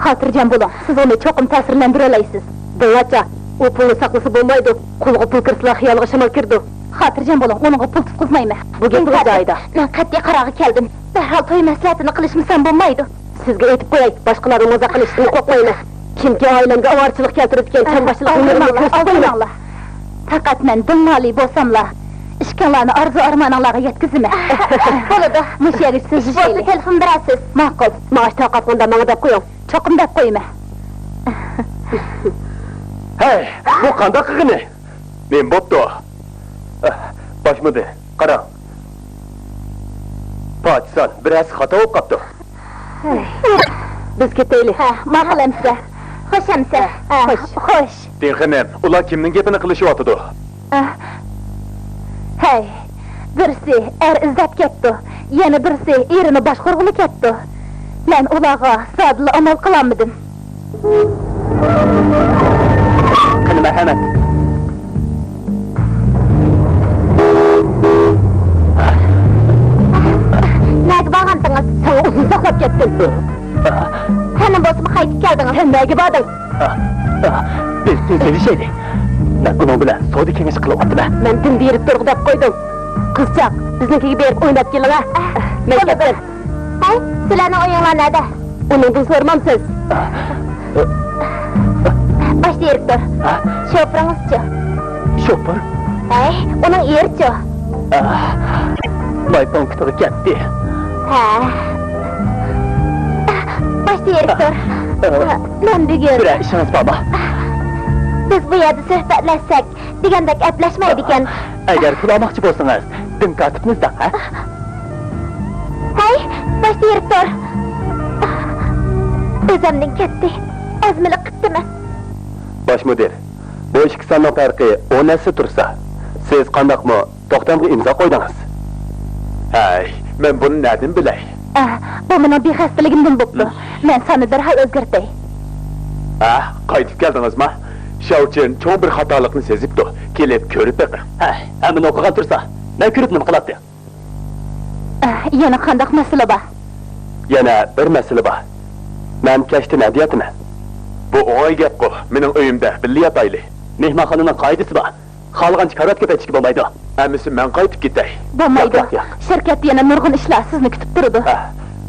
خاتىرجەم بولۇڭ، سىز ئۇنى چوقۇم تەسىرلەندۈرەلەيسىز. دىڭلاتچا، ئۇ پۇلنى ساقلىسا بولمايدۇ، قولىغا پۇل كىرسىلا خىيالىغا شامال كىرىدۇ. خاتىرجەم بولۇڭ، ئۇنىڭغا پۇل تۇتقۇزمايمەن. بۇ گەپ دىن كاتىپ، جايىدا. مەن قەتئىي قارارغا كەلدىم. دەرھال توي مەسلىھەتىنى قىلىشمىسام بولمايدۇ. سىزگە ئېيتىپ قوياي، باشقىلارنىڭ مازاق قىلىشىدىن قورقمايمەن. كىمكى ئائىلەمگە ئاۋارىچىلىق كەلتۈرىدىكەن، چامباشچىلىق ھۈنىرىنى كۆرسىتىپ قويىمەن. ئالدىرىماڭلار. پەقەت مەن دىڭلالى بولساملا، ئىشىكىڭلارنى ئارزۇ-ئارمانىڭلارغا يەتكۈزىمەن. بولىدۇ. مۇشۇ يەرگىچە سۆزلىشەيلى. ئىش بولسا تېلېفون بېرەرسىز. ماقۇل. مائاش تارقاتقاندا ماڭا دەپ قويۇڭ. چوقۇم دەپ قويىمەن. ھەي، بۇ قانداق قىلغىنى؟ نېمە بوپتۇ؟ باش مۇدىر، قاراڭ. پاچىسان، بىرەرسى خاتا بولۇپ قاپتۇ. بىز كېتەيلى. ھە، ماقۇل ئەمىسە. خوش ئەمىسە. ھە، خوش. خوش. دىن خېنىم، ئۇلار كىمنىڭ گېپىنى قىلىشىۋاتىدۇ؟ ھەي، بىرسى ئەر ئىزدەپ كەپتۇ، يەنە بىرسى ئېرىنى باشقۇرغىلى كەپتۇ. مەن ئۇلارغا زادىلا ئامال قىلالمىدىم. قېنى، مەرھەمەت. نەگە بارغانتىڭىز؟ ساڭا ئۇزۇن ساقلاپ كەتتىم. ھەممە بولسىمۇ قايتىپ كەلدىڭىز. سەن نەگە باردىڭ؟ بىز سۆزلىشەيلى. مەن ئۇنىڭ بىلەن سودا كېڭىشى قىلىۋاتىمەن. مەن دىن دىرېكتورغا دەپ قويدۇم. قىزچاق، بىزنىڭكىگە بېرىپ ئويناپ كېلىڭە. مەن كەتتىم. ھەي، سىلەرنىڭ ئۆيۈڭلار نەدە؟ ئۇنىڭدىن سورىمامسىز؟ باش دىرېكتور، ھە؟ شوپۇرىڭىزچۇ؟ شوپۇر؟ ھەي، ئۇنىڭ ئېرىچۇ؟ ئاھ، ماي پونكىتىغا كەتتى. ھە. باش دىرېكتور، ئاھ. مەن بۈگۈن. بىرەر ئىشىڭىز بارمۇ؟ بىز بۇ يەردە سۆھبەتلەشسەك، دېگەندەك ئەپلەشمەيدىكەن. ئەگەر پۇل ئالماقچى بولسىڭىز، دىن كاتىپنى ئىزدەڭ، ھە؟ ھەي، باش دىرېكتور! ئۆزۈمدىن كەتتى. ئەزمىلىك قىپتىمەن. باش مۇدىر، بۇ ئىككى ساننىڭ پەرقى ئون ھەسسە تۇرسا، سىز قانداقمۇ توختامغا ئىمزا قويدىڭىز؟ ھەي، مەن بۇنى نەدىن بىلەي؟ ئە، بۇ مېنىڭ بىخەستىلىكىمدىن بوپتۇ. مەن ساننى دەرھال ئۆزگەرتەي. ھە، قايتىپ كەلدىڭىزما؟ شياۋچىن چوڭ بىر خاتالىقنى سېزىپتۇ. كېلىپ كۆرۈپ بېقىڭ. ھەي، ھەممىنى ئوقۇغان تۇرسا، مەن كۆرۈپ نېمە قىلاتتىم؟ ئە، يەنە قانداق مەسىلە بار؟ يەنە بىر مەسىلە بار. مەن كەچتە نەدە ياتىمەن؟ بۇ ئوڭاي گەپقۇ، مېنىڭ ئۆيۈمدە بىللە ياتايلى. مېھمانخانىنىڭ قائىدىسى بار. خالىغانچە كارىۋات كۆپەيتىشكە بولمايدۇ. ئەمىسە مەن قايتىپ كېتەي. بولمايدۇ. ياق، ياق، ياق. شىركەتتە يەنە نۇرغۇن ئىشلار سىزنى كۈتۈپ تۇرىدۇ. ھە،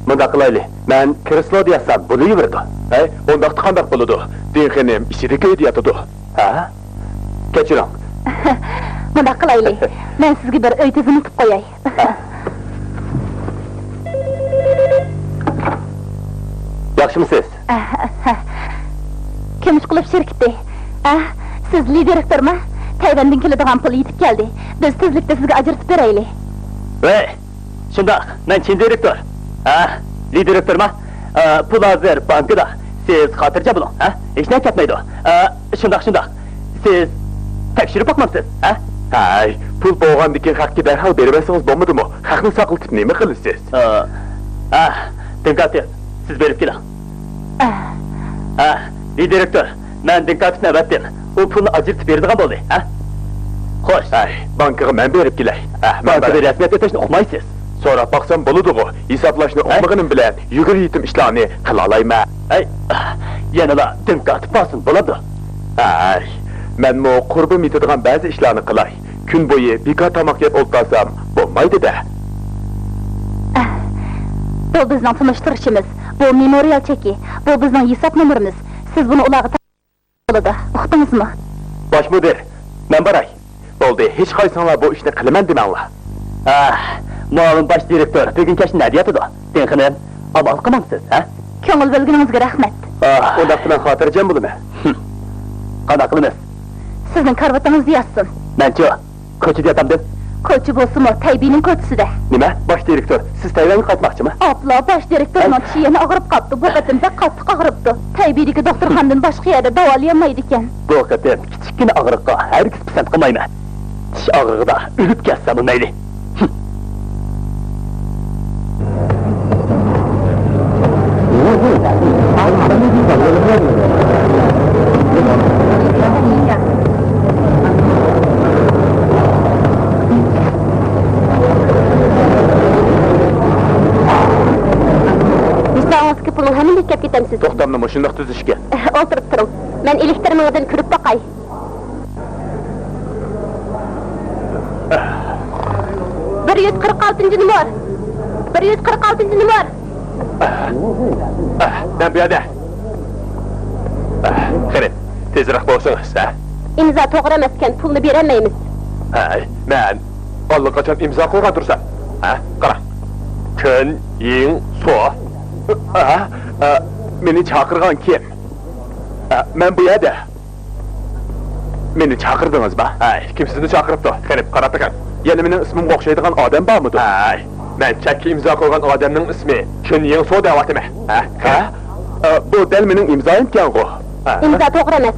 مۇنداق قىلايلى، مەن كرېسلودا ياتسام بولۇۋېرىدۇ. ھەي، ئۇنداقتا قانداق بولىدۇ؟ دىن خېنىم ئىچىدىكى ئۆيدە ياتىدۇ. ھە؟ كەچۈرۈڭ. مۇنداق قىلايلى، مەن سىزگە بىر ئۆي تىزىملىتىپ قوياي. ياخشىمۇسىز؟ كۈمۈش قۇلۇپ شىركىتى. ئە، سىز لى دىرېكتورما؟ تەيۋەندىن كېلىدىغان پۇل يېتىپ كەلدى. بىز تېزلىكتە سىزگە ئاجرىتىپ بېرەيلى. ۋەي، شۇنداق، مەن چىن دىرېكتور. ھە، لى دىرېكتورما؟ ئە، پۇل ھازىر بانكىدا. سىز خاتىرجەم بولۇڭ، ھە؟ ھېچنەرسە كەتمەيدۇ. ئە، شۇنداق، شۇنداق. سىز تەكشۈرۈپ باقمامسىز، ھە؟ ھەي، پۇل بولغاندىكىن خەقكە دەرھال بېرىۋەتسىڭىز بولمىدىمۇ؟ خەقنى ساقلىتىپ نېمە قىلىسىز؟ ئە، ئە، دىن كاتىپ، سىز بېرىپ كېلىڭ. ئە. ئە، لى دىرېكتور. مەن دىن كاتىپنى ئەۋەتتىم. ئۇ پۇلنى ئاجرىتىپ بېرىدىغان بولدى، ھە؟ خوش. ھەي، بانكىغا مەن بېرىپ كېلەي. ھە، مەن بانكىدا بېرەي. رەسمىيەت ئۆتەشنى ئۇقمايسىز. سوراپ باقسام بولىدىغۇ. ھېسابلاشنى ھەي؟ ئۇقمىغىنىم بىلەن يۈگۈر يېتىم ئىشلارنى قىلالايمەن. ھەي، يەنىلا دىن كاتىپ بارسۇن، بولىدۇ. ھەي، مەنمۇ قۇربۇم يېتىدىغان بەزى ئىشلارنى قىلاي. كۈن بويى بىكار تاماق يەپ ئولتۇرسام بولمايدۇ-دە. ئە، بۇ بىزنىڭ تونۇشتۇرۇشىمىز. بۇ مېمورىيال چېكى. بۇ بىزنىڭ ھېساب نومۇرىمىز. سىز بۇنى ئۇلارغا بولىدۇ، ئۇقتىڭىزمۇ؟ باش مۇدىر، مەن باراي. بولدى، ھېچقايسىڭلار بۇ ئىشنى قىلىمەن دېمەڭلار. ئاھ، مۇئاۋىن باش دىرېكتور بۈگۈن كەچتە نەدە ياتىدۇ؟ دىن خېنىم، ئامال قىلمامسىز، ھە؟ كۆڭۈل بۆلگىنىڭىزگە رەھمەت. ئۇنداقتا مەن خاتىرجەم بولىمەن. قانداق قىلىمىز؟ سىزنىڭ كارىۋىتىڭىز ياتسۇن. مەنچۇ؟ كوچىدا ياتامدىم. كوچا بولسىمۇ، تەيبىنىڭ كوچىسىدا. نېمە؟ باش دىرېكتور، سىز تەيۋەنگە قايتماقچىمۇ؟ ئاپلا، باش دىرېكتورنىڭ چىشى يەنە ئاغرىپ قاپتۇ. بۇ قېتىم بەك قاتتىق ئاغرىپتۇ. تەيبىدىكى دوختۇرخانىدىن باشقا يەردە داۋالىيالمايدىكەن. بۇ قېتىم كىچىككىنە ئاغرىققا ھەرگىز پىسەنت قىلمايمەن. چىش ئاغرىقىدا ئۆلۈپ كەتسەممۇ مەيلى. ھېسابىڭىزدىكى پۇلنىڭ ھەممىنى يۆتكەپ كېتەمسىز؟ توختامنى مۇشۇنداق تۈزۈشكە. ئولتۇرۇپ تۇرۇڭ. مەن ئېلېكتىر مېڭىدىن كۆرۈپ باقاي. بىر يۈز قىرىق ئالتىنچى نومۇر. بىر يۈز قىرىق ئالتىنچى نومۇر. مەن بۇ يەردە. قېنى، تېزرەك بولسىڭىز، ھە؟ ئىمزا توغرا ئەمەسكەن، پۇلنى بېرەلمەيمىز. ھەي، مەن ئاللىقاچان ئىمزا قويغان تۇرسام. ھە، قاراڭ. چېن يىڭ سو. ھە، ھە، مېنى چاقىرغان كىم؟ ھە، مەن بۇ يەردە. مېنى چاقىردىڭىزمۇ؟ ھەي، كىم سىزنى چاقىرىپتۇ؟ قېنى، قاراپ بېقىڭ. يەنە مېنىڭ ئىسمىمغا ئوخشايدىغان ئادەم بارمىدۇ؟ ھەي، مەن چەككە ئىمزا قويغان ئادەمنىڭ ئىسمى چېن يىڭ سو دەۋاتىمەن. ھە؟ ھە؟ ئە، بۇ دەل مېنىڭ ئىمزايىمكەنغۇ؟ ھە؟ ئىمزا توغرا ئەمەس.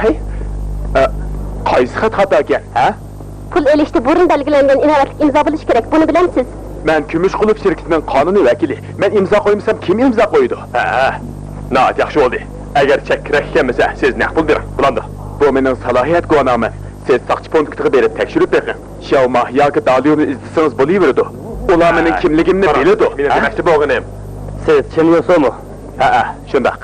ھەي؟ ئە، قايسى خەت خاتاكەن؟ ھە؟ پۇل ئېلىشتا بۇرۇن بەلگىلەنگەن ئىناۋەتلىك ئىمزا بولۇشى كېرەك، بۇنى بىلەمسىز؟ مەن كۈمۈش قۇلۇپ شىركىتىنىڭ قانۇنىي ۋەكىلى. مەن ئىمزا قويمىسام، كىم ئىمزا قويىدۇ؟ ھە، ناھايىتى ياخشى بولدى. ئەگەر چەك كېرەك ئىكەنمىسە، سىز نەق پۇل بېرىڭ، بولامدۇ؟ بۇ مېنىڭ سالاھىيەت گۇۋاھنامەم. سىز ساقچى پونكىتىغا بېرىپ تەكشۈرۈپ بېقىڭ. شياۋما ياكى داليۇنى ئىزدىسىڭىز بولۇۋېرىدۇ. ئۇلار مېنىڭ ھە، كىملىكىمنى قاراڭ، بىلىدۇ. مېنىڭ ھە؟ دېمەكچى بولغىنىم. سىز چېن يىڭ سومۇ؟ ھەئە، شۇنداق.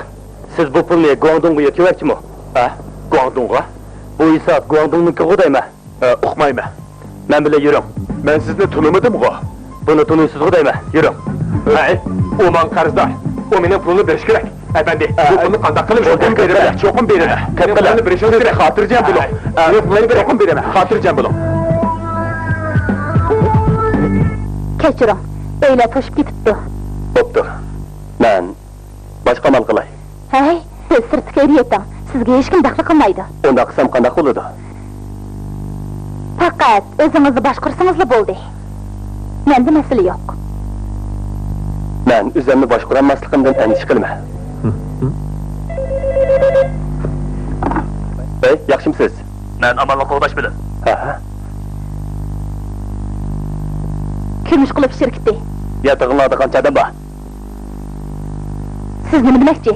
سىز بۇ پۇلنى گۇاڭدۇڭغا يۆتكىمەكچىمۇ؟ ھە؟ گۇاڭدۇڭغا؟ بۇ ھېساب گۇاڭدۇڭنىڭكىغۇ دەيمەن. ئە، ئۇقمايمەن. مەن بىلەن يۈرۈڭ. مەن سىزنى تونۇمىدىمغۇ؟ بۇنى تونۇيسىزغۇ دەيمەن. يۈرۈڭ. ھەي، ئۇ ماڭا قەرزدار. ئۇ مېنىڭ پۇلۇمنى بېرىشى كېرەك. ئەپەندى، بۇ ئە، پۇلنى قانداق قىلىمىز؟ چوقۇم بېرىمەن، چوقۇم بېرىمەن. مېنىڭ پۇلۇمنى بېرىشىڭىز كېرەك. خاتىرجەم بولۇڭ. ئە، مېنىڭ پۇلۇمنى بېرىڭ. چوقۇم بېرىمەن. خاتىرجەم بولۇڭ. كەچۈرۈڭ، ئۆيلەر توشۇپ كېتىپتۇ. بوپتۇ. مەن باشقا ئامال قىلاي. ھەي، سىز سىرتتىكى ئۆيدە يېتىڭ. سىزگە ھېچكىم دەخلى قىلمايدۇ. ئۇنداق قىلسام قانداق بولىدۇ؟ پەقەت ئۆزىڭىزنى باشقۇرسىڭىزلا بولدى. مەندە مەسىلە يوق. مەن ئۆزۈمنى باشقۇرالماسلىقىمدىن ئەندىشە قىلىمەن. ھەي، ياخشىمۇسىز؟ مەن ئامانلىق قوغداش بۆلۈم. ھە. كۈمۈش قۇلۇپ شىركىتى. ياتىقىڭلاردا قانچە ئادەم بار؟ سىز نېمە دېمەكچى؟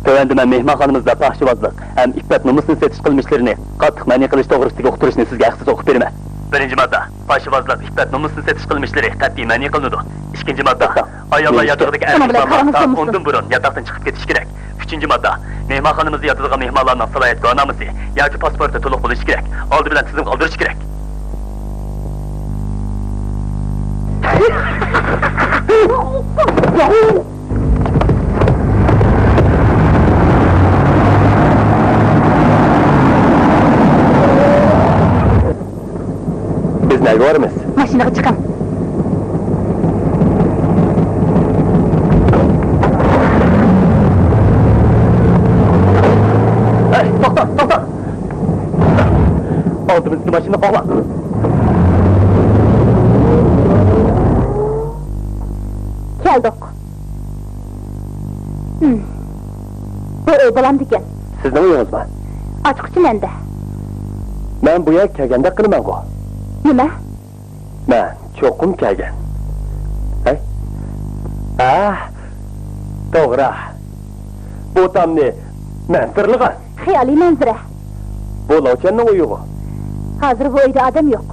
تۆۋەندە مەن مېھمانخانىمىزدا پاھىشىۋازلىق ھەم ئىپپەت-نومۇسنى سېتىش قىلمىشلىرىنى قاتتىق مەنئى قىلىش توغرىسىدىكى ئۇقتۇرۇشنى سىزگە ھەقسىز ئوقۇپ بېرىمەن. بىرىنچى ماددا، پاھىشىۋازلىق، ئىپپەت-نومۇسنى سېتىش قىلمىشلىرى قەتئىي مەنئى قىلىنىدۇ. ئىككىنچى ماددا، توختاڭ. ئاياللار نېمە ئىش ياتىقىدىكى گەپ؟ ئەر-مېھمانلار سائەت ئوندىن بۇرۇن ياتاقتىن چىقىپ كېتىشى كېرەك. ئۈچىنچى ماددا، مېھمانخانىمىزدا ياتىدىغان مېھمانلارنىڭ سالاھىيەت گۇۋاھنامىسى ياكى پاسپورتى تولۇق بولۇشى كېرەك. ئالدى بىلەن تىزىمغا ئالدۇرۇشى كېرەك. بىز نەگە بارىمىز؟ ماشىنىغا چىقىڭ. ھەي، توختا، توختا! ئالدىمىزدىكى ماشىنىنى قوغلا. كەلدۇق. ھىم. بۇ ئۆي بولامدىكەن؟ سىزنىڭ ئۆيىڭىزمۇ؟ ئاچقۇچى مەندە. مەن بۇ يەرگە كەلگەندەك قىلىمەنغۇ؟ نېمە؟ مەن چوقۇم كەلگەن. ھەي؟ ھە، توغرا. بۇ تامنى مەن سىرلىغان. خىيالىي مەنزىرە. بۇ لاۋچەننىڭ ئۆيىغۇ؟ ھازىر بۇ ئۆيدە ئادەم يوق.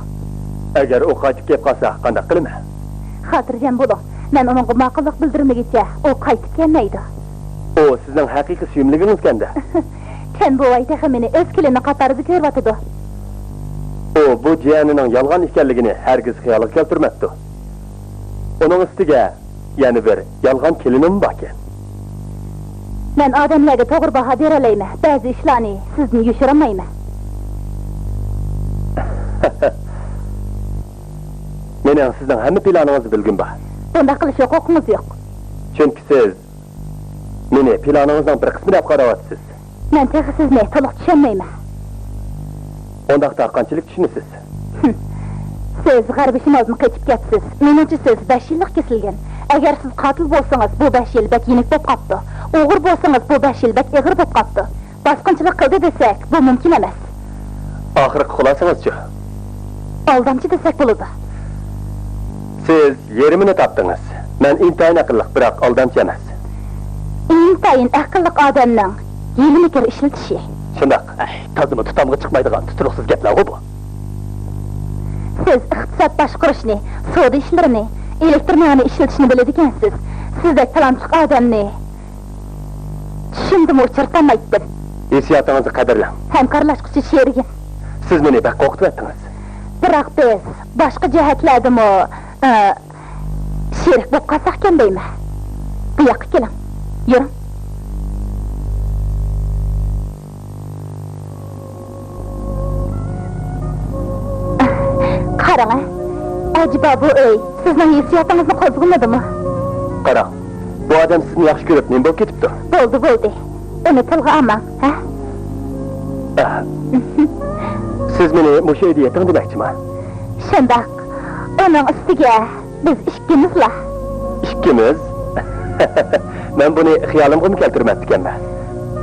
ئەگەر ئۇ قايتىپ كېلىپ قالسا، قانداق قىلىمەن؟ خاتىرجەم بولۇڭ، مەن ئۇنىڭغا ماقۇللۇق بىلدۈرمىگۈچە ئۇ قايتىپ كەلمەيدۇ. ئۇ سىزنىڭ ھەقىقىي سۆيۈملۈكىڭىزكەن-دە. چەن بوۋاي تېخى مېنى ئۆز كېلىنى قاتارىدا كۆرۈۋاتىدۇ. ئۇ بۇ جىيەنىنىڭ يالغان ئىكەنلىكىنى ھەرگىز خىيالىغا كەلتۈرمەپتۇ. ئۇنىڭ ئۈستىگە يەنە بىر يالغان كېلىنىمۇ باركەن. مەن ئادەملەرگە توغرا باھا بېرەلەيمەن، بەزى ئىشلارنى سىزدىن يوشۇرالمايمەن. مېنىڭ سىزنىڭ ھەممە پىلانىڭىزنى بىلگۈم بار. بۇنداق قىلىش ھوقۇقىڭىز يوق. چۈنكى سىز مېنى پىلانىڭىزنىڭ بىر قىسمى دەپ قاراۋاتىسىز. مەن تېخى سىزنى تولۇق چۈشەنمەيمەن. ئۇنداقتا قانچىلىك چۈشىنىسىز؟ سىز غەربىي شىمالدىن قېچىپ كەپسىز. مېنىڭچە سىز بەش يىللىق كېسىلگەن. ئەگەر سىز قاتىل بولسىڭىز، بۇ بەش يىل بەك يېنىك بولۇپ قاپتۇ. ئوغرى بولسىڭىز، بۇ بەش يىل بەك ئېغىر بولۇپ قاپتۇ. باسقۇنچىلىق قىلدى دېسەك، بۇ مۇمكىن ئەمەس. ئاخىرقى خۇلاسىڭىزچۇ؟ ئالدامچى دېسەك بولىدۇ. سىز يېرىمىنى تاپتىڭىز. مەن ئىنتايىن ئەقىللىق، بىراق ئالدامچى ئەمەس. ئىنتايىن ئەقىللىق ئادەمنىڭ ھىيلە-مىكىر ئىشلىتىشى. شۇنداق. ئەي، تازىمۇ تۇتامغا چىقمايدىغان تۇتۇرۇقسىز گەپلەرغۇ بۇ. سىز ئىقتىساد باشقۇرۇشنى، سودا ئىشلىرىنى، ئېلېكتر مېڭىنى ئىشلىتىشنى بىلىدىكەنسىز. سىزدەك تالانتلىق ئادەمنى چۈشۈمدىمۇ ئۇچرىتالمايتتىم. ھېسسىياتىڭىزنى قەدىرلەڭ. ھەمكارلاشقۇچى شېرىكىم. سىز مېنى بەك قورقۇتۇۋەتتىڭىز. بىراق بىز باشقا جەھەتلەردىمۇ، ئە، شېرىك بولۇپ قالساقكەن دەيمەن. بۇ ياققا كېلىڭ. يۈرۈڭ. قاراڭ، ئەجەبا بۇ ئۆي سىزنىڭ ھېسسىياتىڭىزنى قوزغىمىدىمۇ؟ قاراڭ، بۇ ئادەم سىزنى ياخشى كۆرۈپ نېمە بولۇپ كېتىپتۇ؟ بولدى، بولدى. ئۇنى تىلغا ئالماڭ، ھە؟ ئاھ. سىز مېنى مۇشۇ ئۆيدە يېتىڭ دېمەكچىما؟ شۇنداق. ئۇنىڭ ئۈستىگە بىز ئىككىمىزلا. ئىككىمىز؟ مەن بۇنى خىيالىمغىمۇ كەلتۈرمەپتىكەنمەن.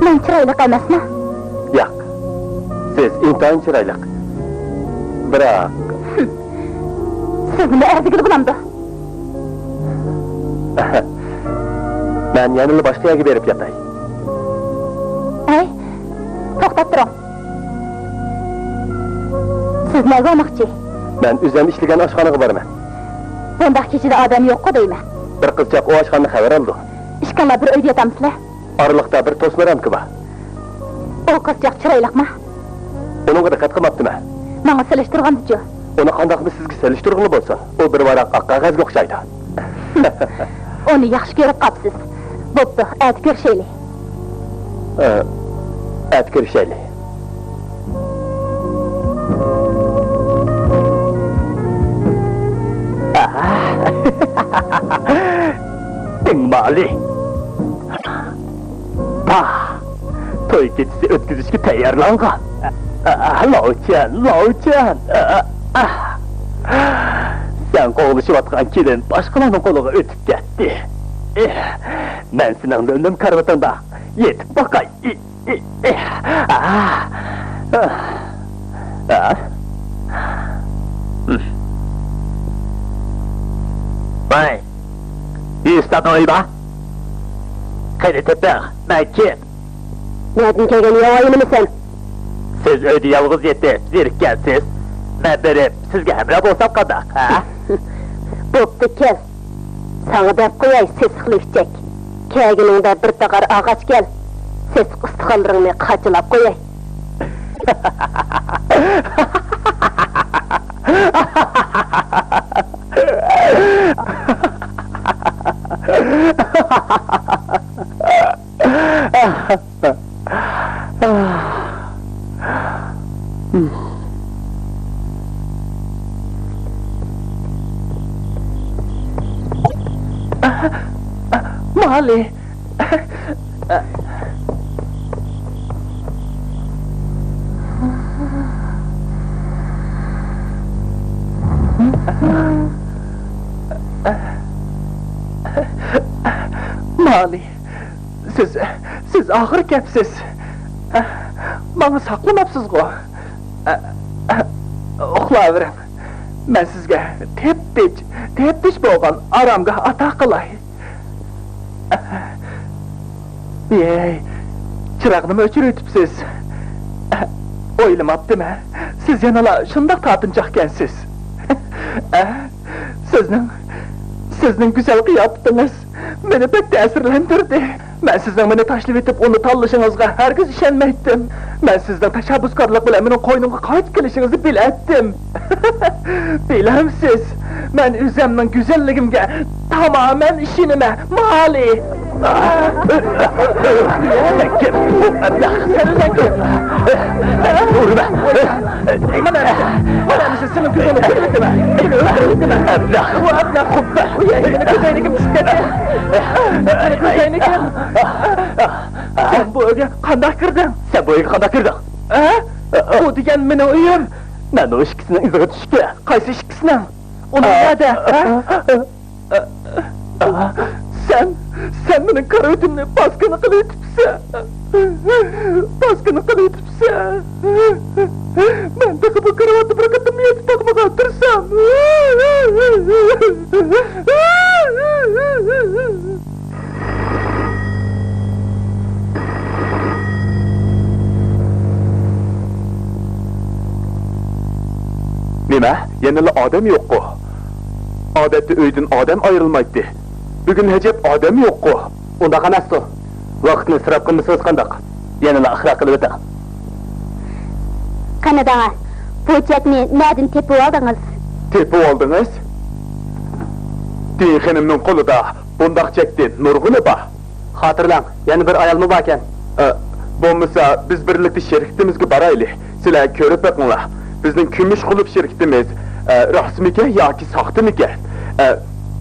مەن چىرايلىق ئەمەسمەن؟ ياق. سىز ئىنتايىن چىرايلىق. بىراق. سىزنىمۇ ئەر دېگىلى بولامدۇ؟ مەن يەنىلا باشقا يەرگە بېرىپ ياتاي. ھەي، توختاپ تۇرۇڭ. سىز نەگە بارماقچى؟ مەن ئۆزۈم ئىشلىگەن ئاشخانىغا بارىمەن. بۇنداق كېچىدە ئادەم يوققۇ دەيمەن. بىر قىزچاق ئۇ ئاشخانىدىن خەۋەر ئالىدۇ. ئىككىڭلار بىر ئۆيدە ياتامسىلەر؟ ئارىلىقتا بىر توسما رامكا بار. ئۇ قىزچاق چىرايلىقمۇ؟ ئۇنىڭغا دىققەت قىلماپتىمەن. ماڭا سېلىشتۇرغاندىچۇ؟ ئۇنى قانداقمۇ سىزگە سېلىشتۇرغىلى بولسۇن؟ ئۇ بىر ۋاراق ئاق قەغەزگە ئوخشايدۇ. ئۇنى ياخشى كۆرۈپ قاپسىز. بوپتۇ، ئەتە كۆرۈشەيلى. ئە، ئەتە كۆرۈشەيلى. دىڭ مالى. پاھ! توي كېچىسى ئۆتكۈزۈشكە تەييارلانغان. ئە، ئە، لاۋچەن، لاۋچەن. ئە، ئە، ئە. سەن قوغلىشىۋاتقان كېلىن باشقىلارنىڭ قولىغا ئۆتۈپ كەتتى. ئېھ، مەن سېنىڭ لۆم-لۆم كارىۋىتىڭدا يېتىپ باقاي. ئى، ئى، ئى، ئا، ئا، ئا. ۋاي، يۈز تانە ئۆي بار. قېنى تېپىڭ، مەن كىم؟ نەدىن كەلگەن ياۋايىنىمۇ سەن؟ سىز ئۆيدە يالغۇز يېتىپ زېرىككەنسىز. مەن بېرىپ سىزگە ھەمراھ بولسام قانداق، ھە؟ بوپتۇ، كەل. ساڭا دەپ قوياي، سېسىق لۈكچەك. كەلگىنىڭدە بىر تاغار ئاغاچ كەل. سېسىق ئۇستىخانلىرىڭنى قاچىلاپ قوياي. مالى. مالى. سىز، سىز ئاخىر كەپسىز. ماڭا ساقلىماپسىزغۇ؟ ئۇخلاۋېرىڭ. مەن سىزگە تېپتىچ، تېپتىچ بولغان ئارامگاھ ئاتا قىلاي. ۋىي، چىراغنىمۇ ئۆچۈرۈۋېتىپسىز. ئويلىماپتىمەن، سىز يەنىلا شۇنداق تارتىنچاقكەنسىز. سىزنىڭ، سىزنىڭ گۈزەل قىياپىتىڭىز مېنى بەك تەسىرلەندۈردى. مەن سىزنىڭ مېنى تاشلىۋېتىپ، ئۇنى تاللىشىڭىزغا ھەرگىز ئىشەنمەيتتىم. مەن سىزنىڭ تەشەببۇسكارلىق بىلەن مېنىڭ قوينۇمغا قايتىپ كېلىشىڭىزنى بىلەتتىم. بىلەمسىز، مەن ئۆزۈمنىڭ گۈزەللىكىمگە تامامەن ئىشىنىمەن. مالى! سەن كىم؟ سەن كىم؟ ئۇرما! مانا، مانا سېنىڭ ئەبلەخ. ئەبلەخ. ئۇ ئەبلەخ. يەنە كۆزەينىكىم چۈشۈپ كەتتى. يەنە كۆزەينىكىم. سەن بۇ ئۆيگە قانداق كىردىڭ؟ سەن بۇ ئۆيگە قانداق كىردىڭ؟ ئە؟ ئە، ئە. بۇ دېگەن مېنىڭ ئۆيۈم. مەن ئۇ ئىككىسىنىڭ ئىزىغا چۈشۈپتىم. قايسى ئىككىسىنىڭ؟ ئۇلار نەدە؟ ئە؟ ئە، ئە. سەن، سەن مېنىڭ كارىۋىتىمنى پاسكىنا قىلىۋېتىپسەن. پاسكىنا قىلىۋېتىپسەن. مەن تېخى بۇ كارىۋاتتا بىر قېتىممۇ يېتىپ باقمىغان تۇرسام. نېمە؟ يەنىلا ئادەم يوققۇ؟ ئادەتتە ئۆيدىن ئادەم ئايرىلمايتتى. بۈگۈن ئەجەب ئادەم يوققۇ؟ ئۇنداق ئەمەستۇ. ۋاقىتنى ئىسراپ قىلمىسىڭىز قانداق؟ يەنىلا ئىقرار قىلىۋېتىڭ. قېنى دەڭە، بۇ چەكنى نەدىن تېپىۋالدىڭىز؟ تېپىۋالدىڭىز؟ دىن خېنىمنىڭ قولىدا بۇنداق چەكتىن نۇرغۇنى بار. خاتىرىلەڭ، يەنە بىر ئايالمۇ باركەن. ئە، بولمىسا، بىز بىرلىكتە شىركىتىمىزگە بارايلى. سىلەر كۆرۈپ بېقىڭلار. بىزنىڭ كۈمۈش قۇلۇپ شىركىتىمىز، ئە، راستمىكەن ياكى ساختىمىكەن؟ ئە،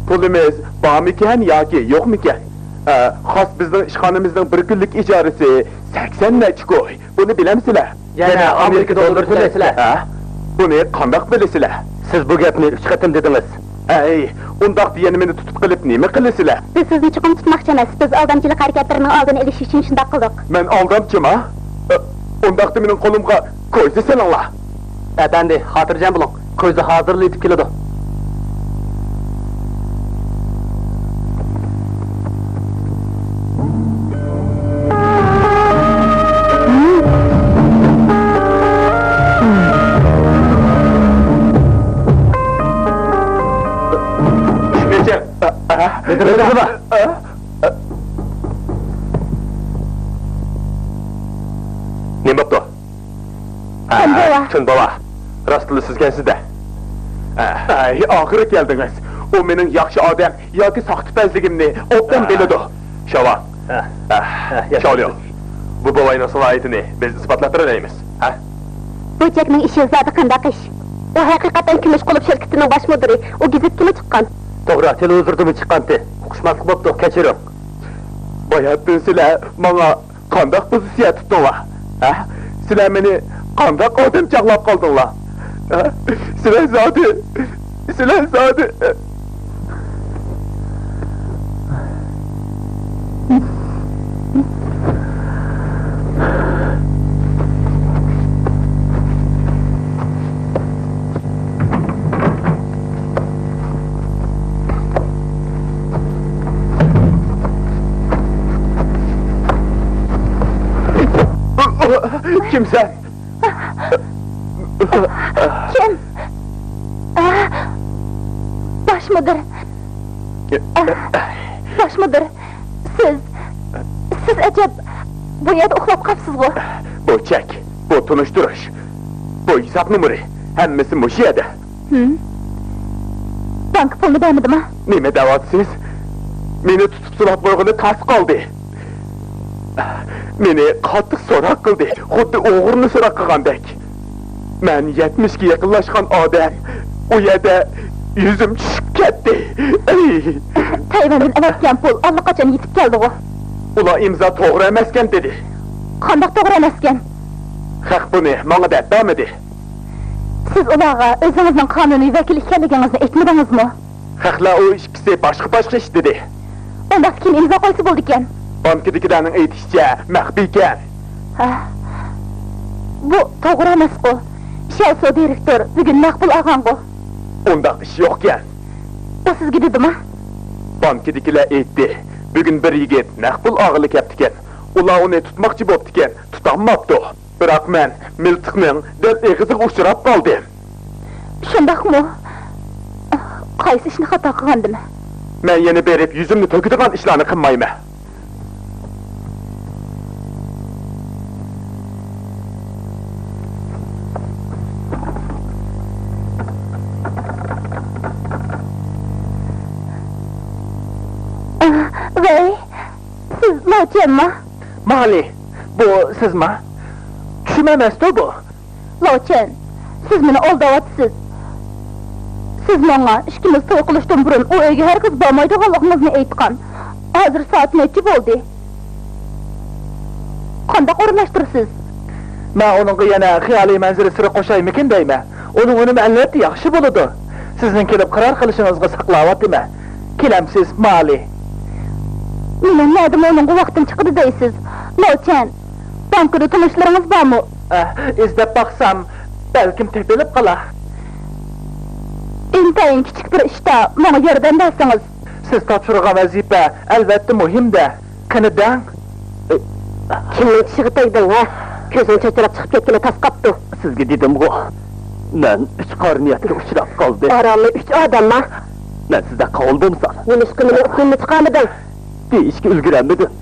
پۇلىمىز بارمىكەن ياكى يوقمىكەن؟ ئە، خاس بىزنىڭ ئىشخانىمىزنىڭ بىر كۈنلۈك ئىجارىسى سەكسەن نەچچە كوي. بۇنى بىلەمسىلەر؟ يەنە ئامېرىكا دوللىرى تۆلەيسىلەر. ھە؟ بۇنى قانداق بىلىسىلەر؟ سىز بۇ گەپنى ئۈچ قېتىم دېدىڭىز. ئەي، ئۇنداقتا يەنە مېنى تۇتۇپ قېلىپ نېمە قىلىسىلەر؟ بىز سىزنى چوقۇم تۇتماقچى ئەمەس. بىز ئالدامچىلىق ھەرىكەتلىرىنىڭ ئالدىنى ئېلىش ئۈچۈن شۇنداق قىلدۇق. مەن ئالدامچىما؟ ئە، ئۇنداقتا مېنىڭ قولۇمغا كويزا سېلىڭلار. ئەپەندى، خاتىرجەم بولۇڭ. كويزا ھازىرلا يېتىپ كېلىدۇ. نېمە بوپتۇ؟ تۈن بوۋا. تۈن بوۋا. راستلا سىزكەنسىز-دە. ئەي، ئاخىرى كەلدىڭىز. ئۇ مېنىڭ ياخشى ئادەم ياكى ساختىپەزلىكىمنى ئوبدان بىلىدۇ. شاۋا. شاۋلياڭ. بۇ بوۋاينىڭ سالاھىيىتىنى بىز ئىسپاتلاپ بېرەلەيمىز. ھە؟ بۇ چەكنىڭ ئىشى زادى قانداق ئىش؟ ئۇ ھەقىقەتەن كۈمۈش قۇلۇپ شىركىتىنىڭ باش مۇدىرى. ئۇ گېزىتكىمۇ چىققان. توغرا، تېلېۋىزوردىمۇ چىققانتى. ئۇقۇشماسلىق بوپتۇ، كەچۈرۈڭ. باياتىن سىلەر ماڭا قانداق پوزىتسىيە تۇتتۇڭلار؟ ھە؟ سىلەر مېنى قانداق ئادەم چاغلاپ قالدىڭلار؟ ھە؟ سىلەر زادى، سىلەر زادى. كىمسەن؟ كىم؟ باش مۇدىر. باش مۇدىر، سىز، سىز ئەجەب بۇ يەردە ئۇخلاپ قاپسىزغۇ؟ بۇ چەك، بۇ تونۇشتۇرۇش، بۇ ھېساب نومۇرى، ھەممىسى مۇشۇ يەردە. ھىم؟ بانكا پۇلنى بەرمىدىما؟ نېمە دەۋاتىسىز؟ مېنى تۇتۇپ سوراپ قويغىلى تاس قالدى. مېنى قاتتىق سوراق قىلدى، خۇددى ئوغرىنى سوراق قىلغاندەك. مەن يەتمىشكە يېقىنلاشقان ئادەم، ئۇ يەردە يۈزۈم چۈشۈپ كەتتى. ئەي! تەيۋەندىن ئەۋەتكەن پۇل ئاللىقاچان يېتىپ كەلدىغۇ؟ ئۇلار ئىمزا توغرا ئەمەسكەن دېدى. قانداق توغرا ئەمەسكەن؟ خەق بۇنى ماڭا دەپ بەرمىدى. سىز ئۇلارغا ئۆزىڭىزنىڭ قانۇنىي ۋەكىل ئىكەنلىكىڭىزنى ئېيتمىدىڭىزمۇ؟ خەقلەر ئۇ ئىككىسى باشقا-باشقا ئىش دېدى. ئۇنداقتا كىم ئىمزا قويسا بولىدىكەن؟ بانكىدىكىلەرنىڭ ئېيتىشىچە، مەخپىيكەن. ھە، بۇ توغرا ئەمەسقۇ؟ شياۋسو دىرېكتور بۈگۈن نەق پۇل ئالغانغۇ؟ ئۇنداق ئىش يوقكەن. ئۇ سىزگە دېدىما؟ بانكىدىكىلەر ئېيتتى، بۈگۈن بىر يىگىت نەق پۇل ئالغىلى كەپتىكەن. ئۇلار ئۇنى تۇتماقچى بوپتىكەن، تۇتالماپتۇ. بىراق مەن مىلتىقنىڭ دەل ئېغىزىغا ئۇچراپ قالدىم. شۇنداقمۇ؟ قايسى ئىشنى خاتا قىلغاندىم؟ مەن يەنە بېرىپ يۈزۈمنى تۆكىدىغان ئىشلارنى قىلمايمەن. ۋەي، سىز لاۋچيەنما؟ مالى، بۇ سىزما؟ چۈشۈم ئەمەستۇ بۇ؟ لاۋچيەن، سىز مېنى ئالداۋاتىسىز. سىز ماڭا ئىككىمىز توي قىلىشتىن بۇرۇن ئۇ ئۆيگە ھەرگىز بارمايدىغانلىقىڭىزنى ئېيتقان. ھازىر سائەت نەچچە بولدى؟ قانداق ئورۇنلاشتۇرىسىز؟ مەن ئۇنىڭغا يەنە خىيالىي مەنزىرە سىرى قوشايمىكىن دەيمەن. ئۇنىڭ ئۈنۈمى ئەلۋەتتە ياخشى بولىدۇ. سىزنىڭ كېلىپ قارار قىلىشىڭىزغا ساقلاۋاتىمەن. كېلەمسىز، مالى؟ مېنىڭ نەدىمۇ ئۇنىڭغا ۋاقتىم چىقىدۇ دەيسىز؟ لوچەن، بانكىدا تونۇشلىرىڭىز بارمۇ؟ ئە، ئىزدەپ باقسام، بەلكىم تېپىلىپ قالار. ئىنتايىن كىچىك بىر ئىشتا ماڭا ياردەم بەرسىڭىز. سىز تاپشۇرغان ۋەزىپە ئەلۋەتتە مۇھىم-دە. قېنى دەڭ. كىمنىڭ چىشىغا تەگدىڭ، ھە؟ كۆزۈڭ چاچراپ چىقىپ كەتكىلى تاس قاپتۇ. سىزگە دېدىمغۇ، مەن ئۈچ قارا نىيەتكە ئۇچراپ قالدىم. ئارانلا ئۈچ ئادەمما؟ مەن سىزدەك قاۋۇل بولمىسام. نېمىشقا مېنىڭ ئىسمىمنى چىقارمىدىڭ؟ دېيىشكە ئۈلگۈرەلمىدىم.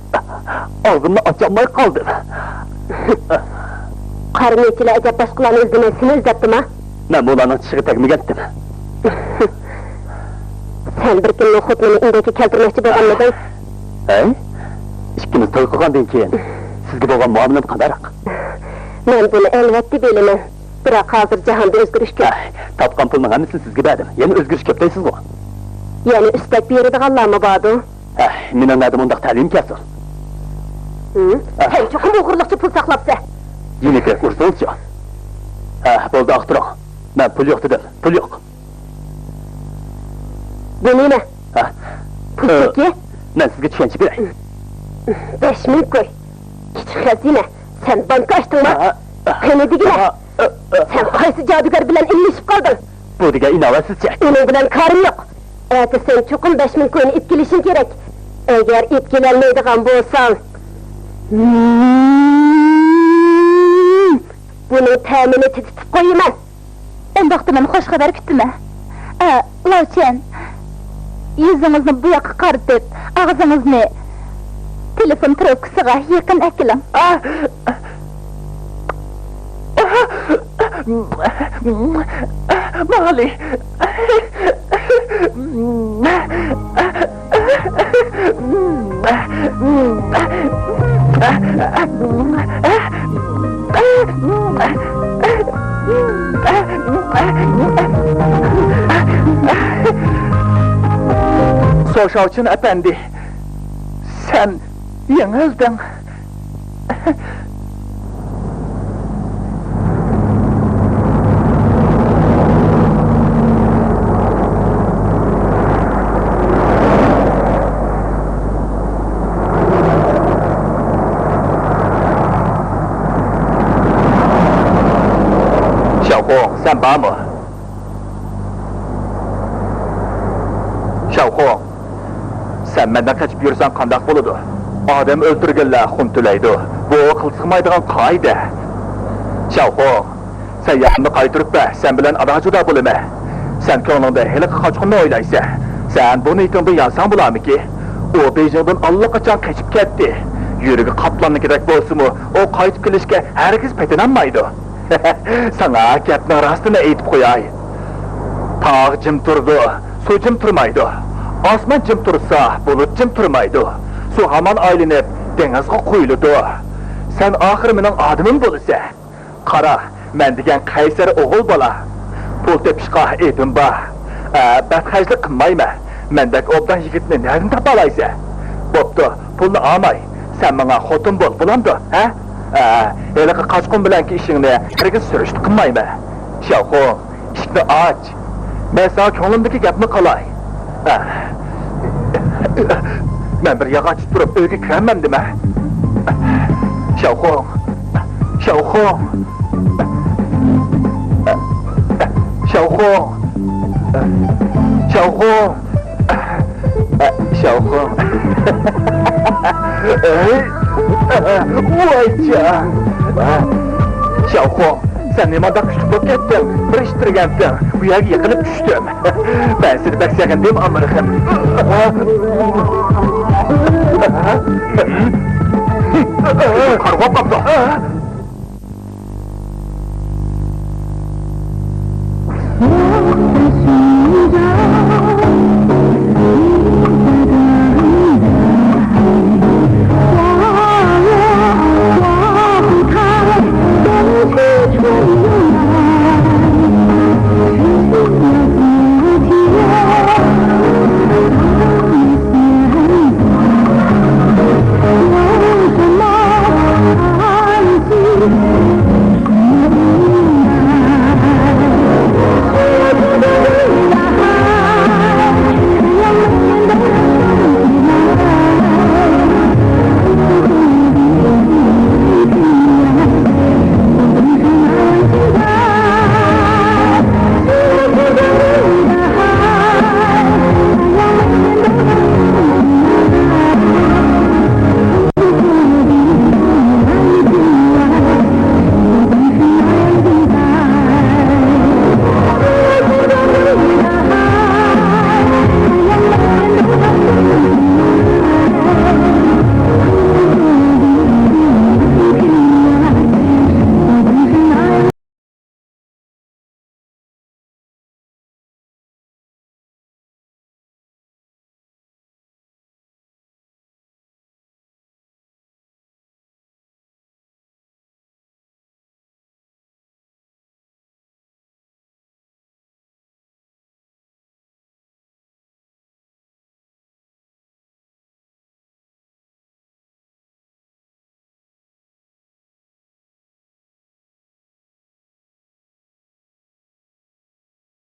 ئاغزىمنى ئاچالماي قالدىم. قارا نىيەتچىلەر ئەجەب باشقىلارنى ئىزدىمەي سېنى ئىزدەپتىما؟ مەنمۇ ئۇلارنىڭ چىشىغا تەگمىگەنتىم. سەن بىر كۈننىڭ خوتۇنىنى ئىندەككە كەلتۈرمەكچى بولغانمىدىڭ؟ ھەي؟ ئىككىمىز توي قىلغاندىن كېيىن سىزگە بولغان مۇئامىلەم قانداقراق؟ مەن بۇنى ئەلۋەتتە بىلىمەن. بىراق ھازىر جاھاندا ئۆزگىرىش كۆپ. ھەي، تاپقان پۇلنىڭ ھەممىسىنى سىزگە بەردىم. يەنە ئۆزگىرىش كۆپ دەيسىزغۇ؟ يەنە ئۈستەپ بېرىدىغانلارمۇ باردۇ؟ ھەي، مېنىڭ نەدىن ئۇنداق تەلىيىم كەلسۇن؟ ھە؟ سەن چوقۇم ئوغرىلىقچە پۇل ساقلاپسەن. يېنىكرەك ئۇرسىڭىزچۇ؟ ھە، بولدى، ئاختۇرۇڭ. مەن پۇل يوق دېدىم، پۇل يوق. بۇ نېمە؟ ھە؟ پۇل چېكى؟ مەن سىزگە چۈشەنچە بېرەي. بەش مىڭ كوي. كىچىك خەزىنە، سەن بانكا ئاچتىڭما؟ ھە؟ قېنى دېگىنە؟ ھە؟ سەن قايسى جادۇگەر بىلەن ئىللىشىپ قالدىڭ؟ بۇ دېگەن ئىناۋەتسىزچە. ئۇنىڭ بىلەن كارىم يوق. ئەتە سەن چوقۇم بەش مىڭ كوينى ئېلىپ كېلىشىڭ كېرەك. ئەگەر ئېلىپ كېلەلمەيدىغان بولساڭ، بۇنىڭ تەمىنى تېتىتىپ قويىمەن. ئۇنداقتا مەن خوش خەۋەر كۈتىمەن. ئە، لاۋچىن، يۈزىڭىزنى بۇ ياققا قارىتىپ، ئاغزىڭىزنى تېلېفون تروپكىسىغا يېقىن ئەكېلىڭ. مالى. سوشاۋچىن ئەپەندى، سەن يېڭىلدىڭ. 小红，三八吗？小红。 سەن مەندىن قېچىپ يۈرسەڭ قانداق بولىدۇ؟ ئادەم ئۆلتۈرگەنلەر خۇن تۆلەيدۇ. بۇ قىلسىغمايدىغان قائىدە. شاۋخۇڭ، سەن ياقامنى قايتۇرۇپ بەر، سەن بىلەن ئادا-جۇدا بولىمەن. سەن كۆڭلۈڭدە ھېلىقى قاچقۇننى ئويلايسەن. سەن بۇ نىيىتىڭدىن يانساڭ بولارمىكى؟ ئۇ بېيجىڭدىن ئاللىقاچان قېچىپ كەتتى. يۈرىكى قاپلاننىڭكىدەك بولسىمۇ، ئۇ قايتىپ كېلىشكە ھەرگىز پېتىنالمايدۇ. ساڭا گەپنىڭ راستىنى ئېيتىپ قوياي. تاغ جىم تۇرىدۇ، سۇ جىم تۇرمايدۇ. ئاسمان جىم تۇرسا، بۇلۇت جىم تۇرمايدۇ. سۇ ھامان ئايلىنىپ، دېڭىزغا قۇيۇلىدۇ. سەن ئاخىرى مېنىڭ ئادىمىم بولىسەن. قارا، مەن دېگەن قەيسەر ئوغۇل بالا. پۇل تېپىشقا ئېپىم بار. ئە، بەت خەجلىك قىلمايمەن. مەندەك ئوبدان يىگىتنى نەدىن تاپالايسەن؟ بوپتۇ، پۇلنى ئالماي، سەن ماڭا خوتۇن بول، بولامدۇ، ھە؟ ئە، ھېلىقى قاچقۇن بىلەنكى ئىشىڭنى ھەرگىز سۈرۈشتە قىلمايمەن. شياۋخۇڭ، ئىشىكنى ئاچ. مەن ساڭا كۆڭلۈمدىكى گەپنى قىلاي. ئە، مەن بىر ياغاچ تۇرۇپ ئۆيگە كىرەلمەمدىمە؟ شياۋخۇڭ، شياۋخۇڭ. شياۋخۇڭ. شياۋخۇڭ. شياۋخۇڭ. ۋايجان. شياۋخۇڭ، سەن نېمانداق كۈچلۈك بولۇپ كەتتىڭ؟ بىر ئىتتىرگەنتىڭ، بۇ يەرگە يىقىلىپ چۈشتۈم. مەن سېنى بەك سېغىندىم، ئامىرخېن. قارىغۇ قاپتۇ.